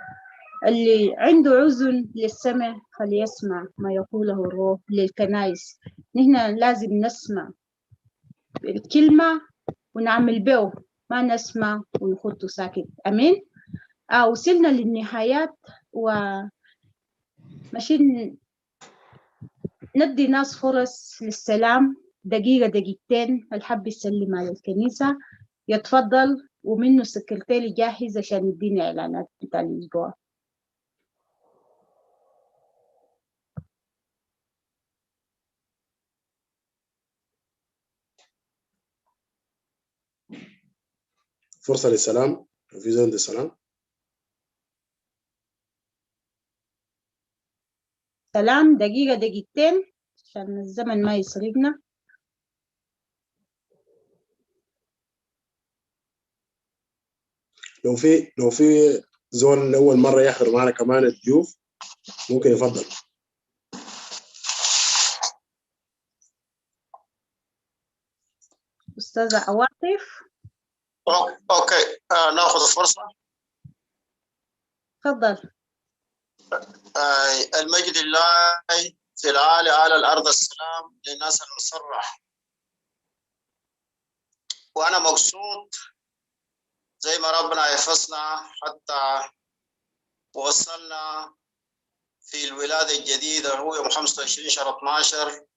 اللي عنده أذن للسمع فليسمع ما يقوله الروح للكنائس. نحن لازم نسمع الكلمة ونعمل به، ما نسمع ونخط ساكت. أمين. وصلنا للنهايات و ماشيين ندي ناس فرص للسلام، دقيقة دقيقتين، الحب يسلم على الكنيسة يتفضل، ومنه السكرتير جاهز عشان يدينا إعلانات بتاع الأسبوع. فرصة للسلام، لو في زول للسلام. سلام دقيقة دقيقتين عشان الزمن ما يسرقنا. لو في زول أول مرة يحضر معنا كمان الضيوف ممكن يفضل. أستاذة عواطف. okay، ناخذ الفرصة. تفضل. المجد لله في العالي على الأرض السلام للناس المسرح. وأنا مبسوط زي ما ربنا يحفظنا حتى وصلنا في الولادة الجديدة، هو يوم 25 شهر 12.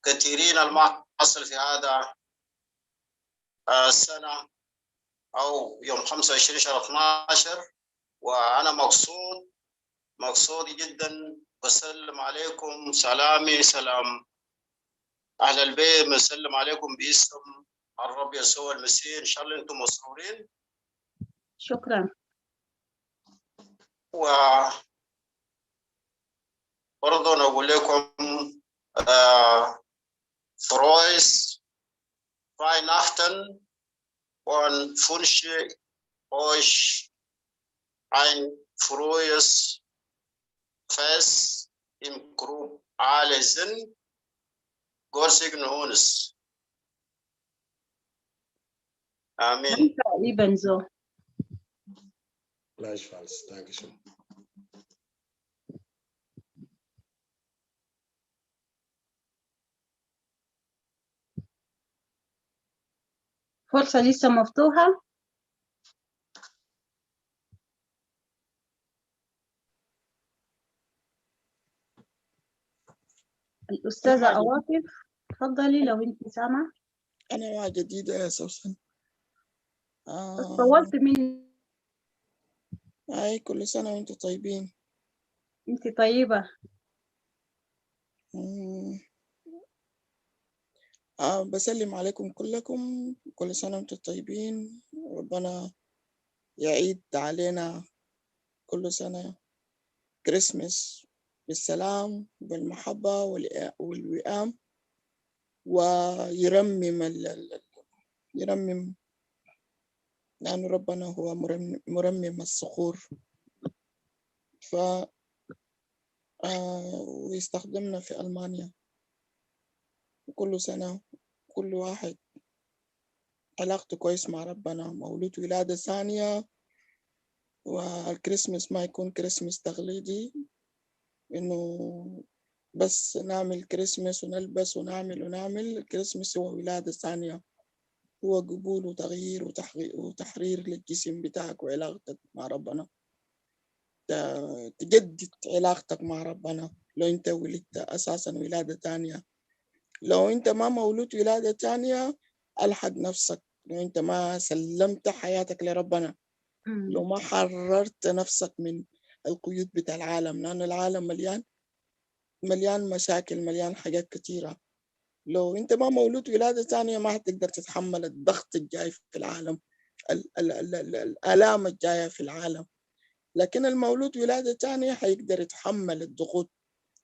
كثيرين ما حصل في هذا السنة أو يوم 25 شهر 12. وأنا مبسوط مبسوط جدا. بسلم عليكم، سلامي سلام أهل البيت، بسلم عليكم باسم الرب يسوع المسيح. إن شاء الله أنتم مسرورين. شكرا. و برضه نقول لكم frohes Weihnachten und wünsche euch ein frohes Fest im Group alle sind. Gott segne uns. Amen. Ebenso. Gleichfalls. Dankeschön. فرصة لسه مفتوحة. الأستاذة عواطف تفضلي لو أنت سامعة. أنا ما جديدة يا سوسن. بس طولت من هاي، كل سنة وأنتم طيبين. أنت طيبة. بسلم عليكم كلكم، كل سنة وأنتم طيبين. ربنا يعيد علينا كل سنة كريسماس بالسلام بالمحبة والوئام، ويرمم يرمم، لأن ربنا هو مرمم الصخور. ف ويستخدمنا في ألمانيا. كل سنة كل واحد علاقته كويس مع ربنا، مولود ولادة ثانية. والكريسماس ما يكون كريسماس تقليدي، إنه بس نعمل كريسماس ونلبس ونعمل ونعمل. الكريسماس هو ولادة ثانية، هو قبول وتغيير وتحرير للجسم بتاعك وعلاقتك مع ربنا. تجدد علاقتك مع ربنا لو أنت ولدت أساسا ولادة ثانية. لو أنت ما مولود ولادة ثانية ألحق نفسك. لو أنت ما سلمت حياتك لربنا، لو ما حررت نفسك من القيود بتاع العالم، لأن العالم مليان مليان مشاكل، مليان حاجات كتيرة. لو أنت ما مولود ولادة ثانية ما هتقدر تتحمل الضغط الجاي في العالم، ال ال ال ال الآلام الجاية في العالم. لكن المولود ولادة ثانية هيقدر يتحمل الضغوط،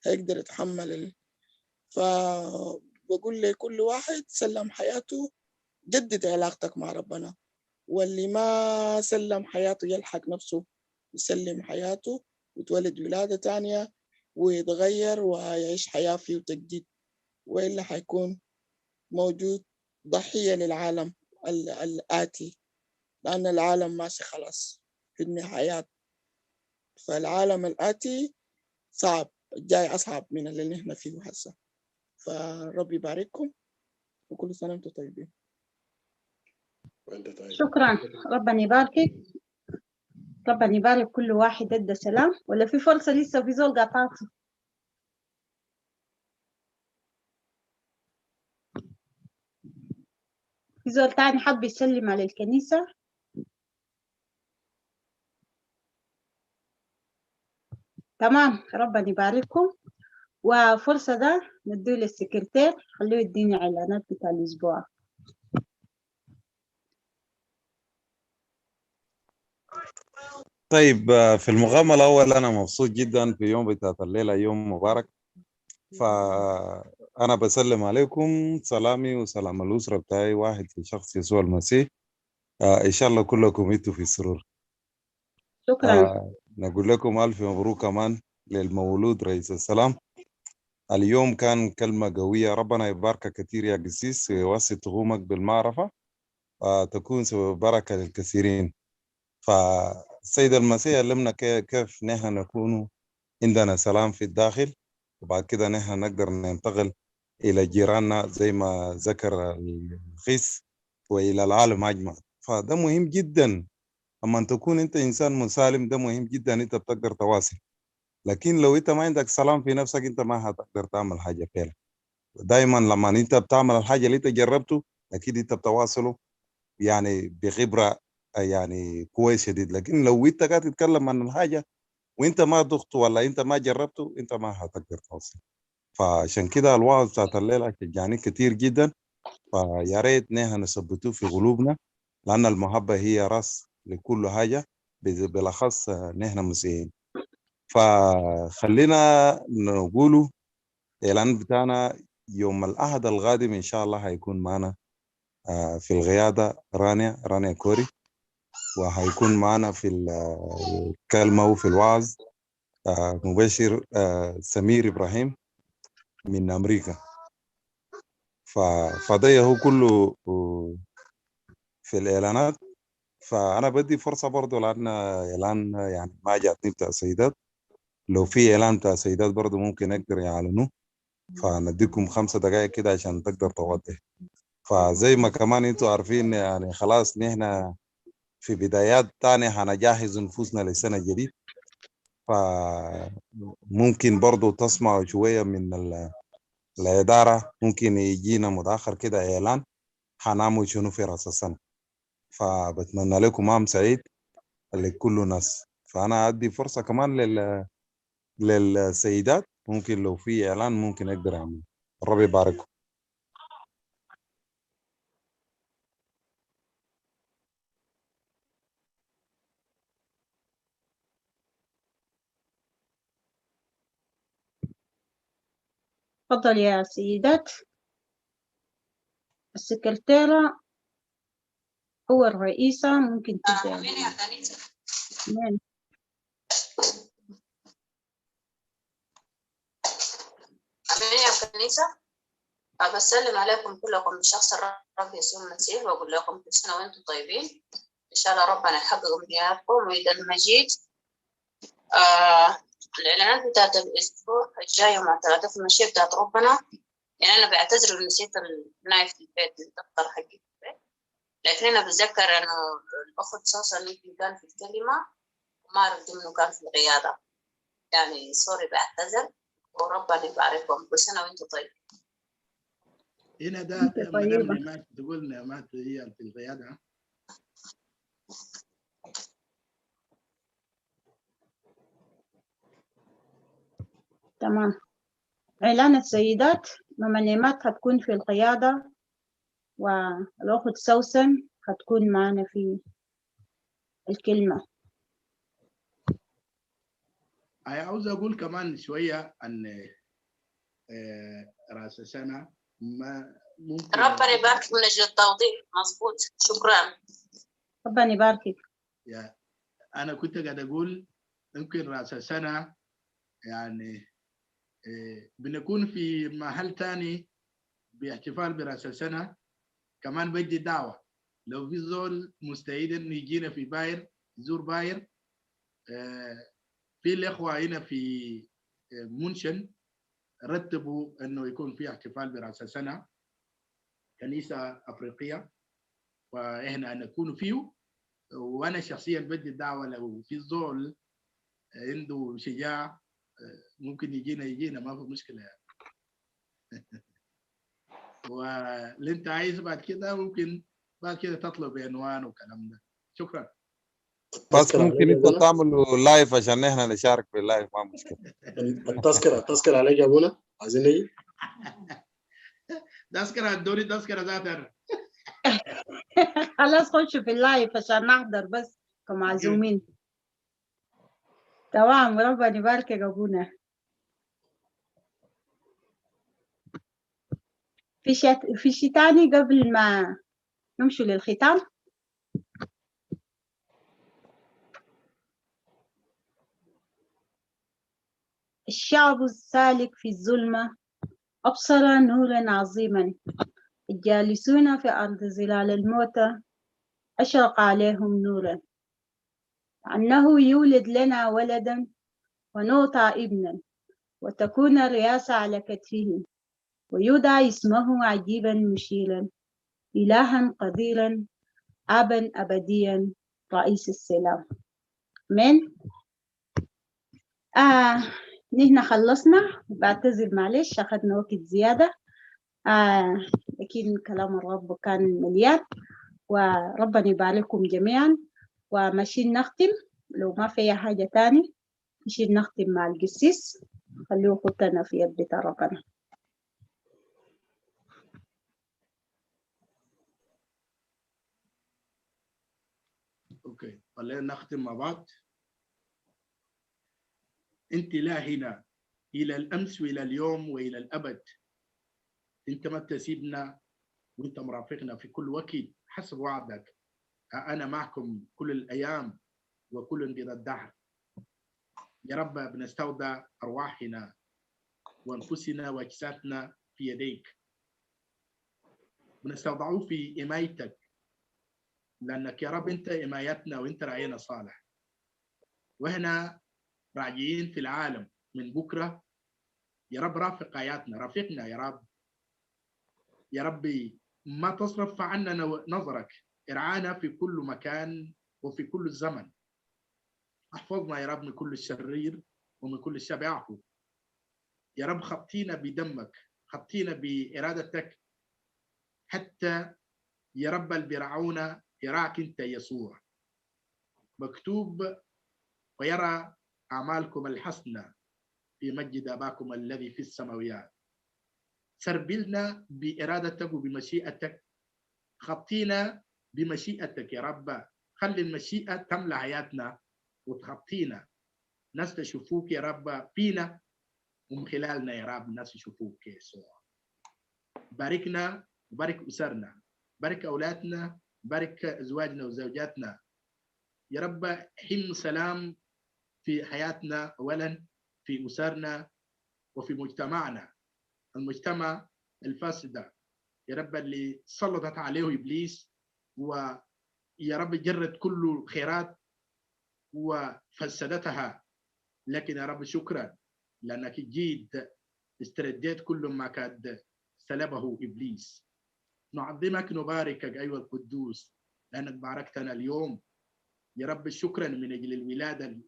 هيقدر يتحمل فبقول لكل واحد سلم حياته، جدد علاقتك مع ربنا. واللي ما سلم حياته يلحق نفسه، يسلم حياته ويتولد ولادة تانية ويتغير ويعيش حياة فيه تجديد، وإلا حيكون موجود ضحية للعالم الآتي، لأن العالم ماشي خلاص في النهايات. فالعالم الآتي صعب، الجاي أصعب من اللي نحن فيه هسه. فربي يبارككم وكل سنة وأنتم طيبين. وأنت طيب. شكرا، ربنا يباركك، ربنا يبارك كل واحد ادى سلام. ولا في فرصة لسه في زول قاطعته؟ في زول تاني حب يسلم على الكنيسة؟ تمام، ربنا يبارككم. وفرصة ده نديه للسكرتير، خليه يديني إعلانات بتاع الأسبوع. طيب، في المقام الأول أنا مبسوط جدا في يوم بتاعت الليلة، يوم مبارك. فأنا بسلم عليكم سلامي وسلام الأسرة بتاعي واحد في شخص يسوع المسيح. إن شاء الله كلكم انتوا في السرور. شكرا. نقول لكم ألف مبروك كمان للمولود رئيس السلام. اليوم كان كلمة قوية، ربنا يباركك كثير يا قسيس ويوسع تغومك بالمعرفة، تكون سبب بركة للكثيرين. فالسيد المسيح علمنا كيف نحن نكون عندنا سلام في الداخل، وبعد كده نحن نقدر ننتقل إلى جيراننا زي ما ذكر الخيس. والى العالم اجمع. فده مهم جدا، اما ان تكون انت انسان مسالم ده مهم جدا، انت بتقدر تواصل. لكن لو انت ما عندك سلام في نفسك انت ما هتقدر تعمل حاجة فعلا. دايما لما انت بتعمل الحاجة اللي انت جربته اكيد انت بتواصله يعني بخبره يعني كويس شديد. لكن لو انت قاعد تتكلم عن الحاجة وانت ما ضغط ولا انت ما جربته انت ما هتقدر توصل. فعشان كده الوعظ بتاعت الليلة شجعني كتير جدا، فيا ريت نحن نثبتوه في قلوبنا، لان المحبة هي راس لكل حاجة، بالاخص نحن مسيحيين. فخلينا نقوله الاعلان بتاعنا يوم الاحد القادم ان شاء الله هيكون معنا في القيادة رانيا كوري، وهيكون معنا في الكلمة وفي الوعظ مبشر سمير إبراهيم من أمريكا. فده هو كله في الإعلانات. فأنا بدي فرصة برضو لأن إعلان يعني ما جاتني بتاع سيدات، لو في إعلان بتاع سيدات برضو ممكن أقدر يعلنوه، فنديكم 5 دقائق كده عشان تقدر توضح. فزي ما كمان انتوا عارفين يعني خلاص نحن في بدايات تانية هنجهز نفوسنا لسنة جديد، فممكن برضو تسمعوا شوية من الإدارة، ممكن يجينا متأخر كده إعلان هنعمل شنو في رأس السنة. فبتمنى لكم عام سعيد لكل الناس. فأنا أدي فرصة كمان للسيدات، ممكن لو في إعلان ممكن أقدر أعمل. الرب يبارككم. تفضل يا سيدات. السكرتيرة أو الرئيسة ممكن تبدأ. نعم. أمين يا كنيسة. بسلم عليكم كلكم بشخص الرب يسوع المسيح، وأقول لكم كل سنة وأنتم طيبين، إن شاء الله ربنا يحقق أمنياتكم ويد المجيد. الإعلانات بتاعت الأسبوع الجاي يوم 3 في المشيئة بتاعت ربنا. يعني أنا بعتذر إني نسيت النايف في البيت، الدفتر حقي في البيت، لكن أنا بتذكر إنه الأخت صوصة يمكن كان في الكلمة وما أعرف إنه كان في القيادة، يعني سوري بعتذر، وربنا يبارككم كل سنة وأنتم طيبين. هنا ده أنت مدام طيبة. نعمات تقول نعمات هي في القيادة. تمام. إعلان السيدات، ماما نعمات هتكون في القيادة، والأخت سوسن هتكون معنا في الكلمة. عاوز أقول كمان شوية عن رأس السنة ما ممكن. ربنا يبارك من أجل التوضيح. مظبوط، شكرا. ربنا يباركك. يا أنا كنت قاعد أقول يمكن رأس السنة يعني بنكون في محل تاني باحتفال برأس السنة. كمان بدي دعوة لو في زول مستعد إنه يجينا في باير، يزور باير، في الإخوة هنا في مونشن رتبوا إنه يكون في احتفال برأس السنة، كنيسة أفريقية، وإحنا نكون فيه. وأنا شخصيا بدي دعوة لو في زول عنده شجاع ممكن يجينا ما في مشكلة يعني. واللي انت عايز بعد كده ممكن بعد كده تطلب عنوان وكلام ده. شكرا. بس ممكن انت تعملوا live عشان نحن نشارك في ال live، ما مشكلة. التذكرة عليك يا ابونا، عايزين نيجي. تذكره ادوني تذكره ذاتها. خلاص خشوا في ال live عشان نحضر بس كمعزومين. تمام، ربنا يباركك يا ابونا. في شيء تاني قبل ما نمشي للختام؟ الشعب السالك في الظلمة أبصر نورا عظيما، الجالسون في أرض ظلال الموت أشرق عليهم نورا. أنه يولد لنا ولدا ونعطى ابنا، وتكون الرئاسة على كتفه، ويدعى اسمه عجيبا مشيرا، إلها قديرا، أبا أبديا، رئيس السلام. آمين. نحن خلصنا، بعتذر معلش أخذنا وقت زيادة، لكن كلام الرب كان مليان، وربنا يبارككم جميعا. وماشيين نختم، لو ما في حاجة تاني ماشيين نختم مع القسيس. خلوه خطنا في يد بتاع ربنا. okay، خلينا نختم مع بعض. انت الهنا الى الامس والى اليوم والى الابد، انت ما بتسيبنا وانت مرافقنا في كل وقت حسب وعدك. انا معكم كل الايام وكل انقضاء الدهر. يا رب بنستودع ارواحنا وانفسنا واجسادنا في يديك، بنستودعه في حمايتك، لانك يا رب انت حمايتنا وانت رعينا صالح. واحنا راجعين في العالم من بكره يا رب، رافق حياتنا، رافقنا يا رب. يا ربي ما تصرف عنا نظرك، ارعانا في كل مكان وفي كل زمن. احفظنا يا رب من كل الشرير ومن كل شبعه. يا رب خطينا بدمك، خطينا بإرادتك، حتى يا رب اللي بيرعونا يراك انت يسوع. مكتوب ويرى أعمالكم الحسنة في مجد أباكم الذي في السماويات. سربلنا بإرادتك وبمشيئتك، خطينا بمشيئتك يا رب. خلي المشيئة تملأ حياتنا وتخطينا، ناس تشوفوك يا رب فينا ومن خلالنا يا رب الناس يشوفوك يا يسوع. باركنا وبارك أسرنا، بارك أولادنا، بارك أزواجنا وزوجاتنا يا رب. حل سلام في حياتنا أولا، في أسرنا وفي مجتمعنا، المجتمع الفاسد يا رب اللي سلطت عليه إبليس، ويا رب جرت كل الخيرات وفسدتها. لكن يا رب شكرا لأنك جيت استرديت كل ما قد سلبه إبليس. نعظمك نباركك أيها القدوس لأنك باركتنا اليوم يا رب. شكرا من أجل الولادة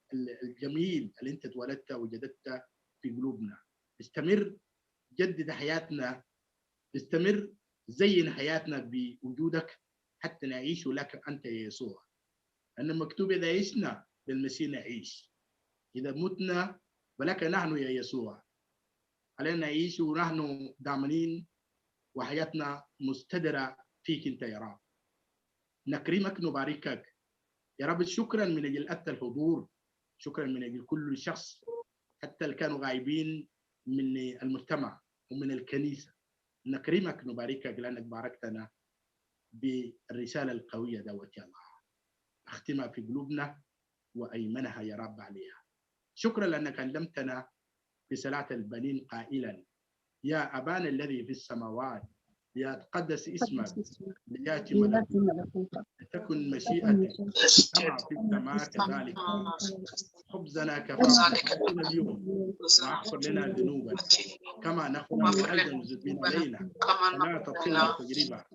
الجميل اللي أنت اتولدت وجددت في قلوبنا. استمر جدد حياتنا، استمر زين حياتنا بوجودك حتى نعيش لك أنت يا يسوع. لأن مكتوب إذا عشنا بالمسيح نعيش، إذا متنا ولك نحن يا يسوع. علينا نعيش ونحن دامنين وحياتنا مستدرة فيك أنت يا رب. نكرمك نباركك يا رب. شكرا من أجل أتى الحضور، شكرا من أجل كل شخص حتى اللي كانوا غايبين من المجتمع ومن الكنيسة. نكرمك نباركك لأنك باركتنا بالرسالة القوية دوت يا الله. اختمها في قلوبنا وأيمنها يا رب عليها. شكرا لأنك علمتنا في صلاة البنين قائلا: يا أبانا الذي في السماوات، ليتقدس اسمك، ليأتي ملكوتك، لتكن مشيئتك كما في السماء كذلك. خبزنا كفافنا اليوم، واغفر لنا ذنوبنا كما نغفر أيضا المذنبين علينا، ولا تدخلنا في تجربة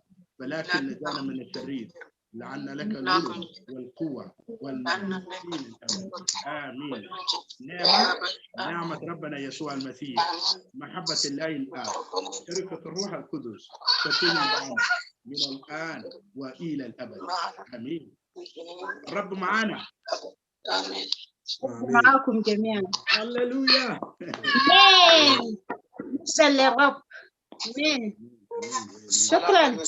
ولكن نجانا من الشرير، لأن لك الملك والقوة والمجد إلى الأبد. آمين. نعمة ربنا يسوع المسيح، محبة الله الآب، شركة الروح القدس تكون معنا من الآن وإلى الأبد. آمين. الرب معنا. آمين. معاكم جميعا. هللويا. آمين. نسأل للرب. آمين. شكرا.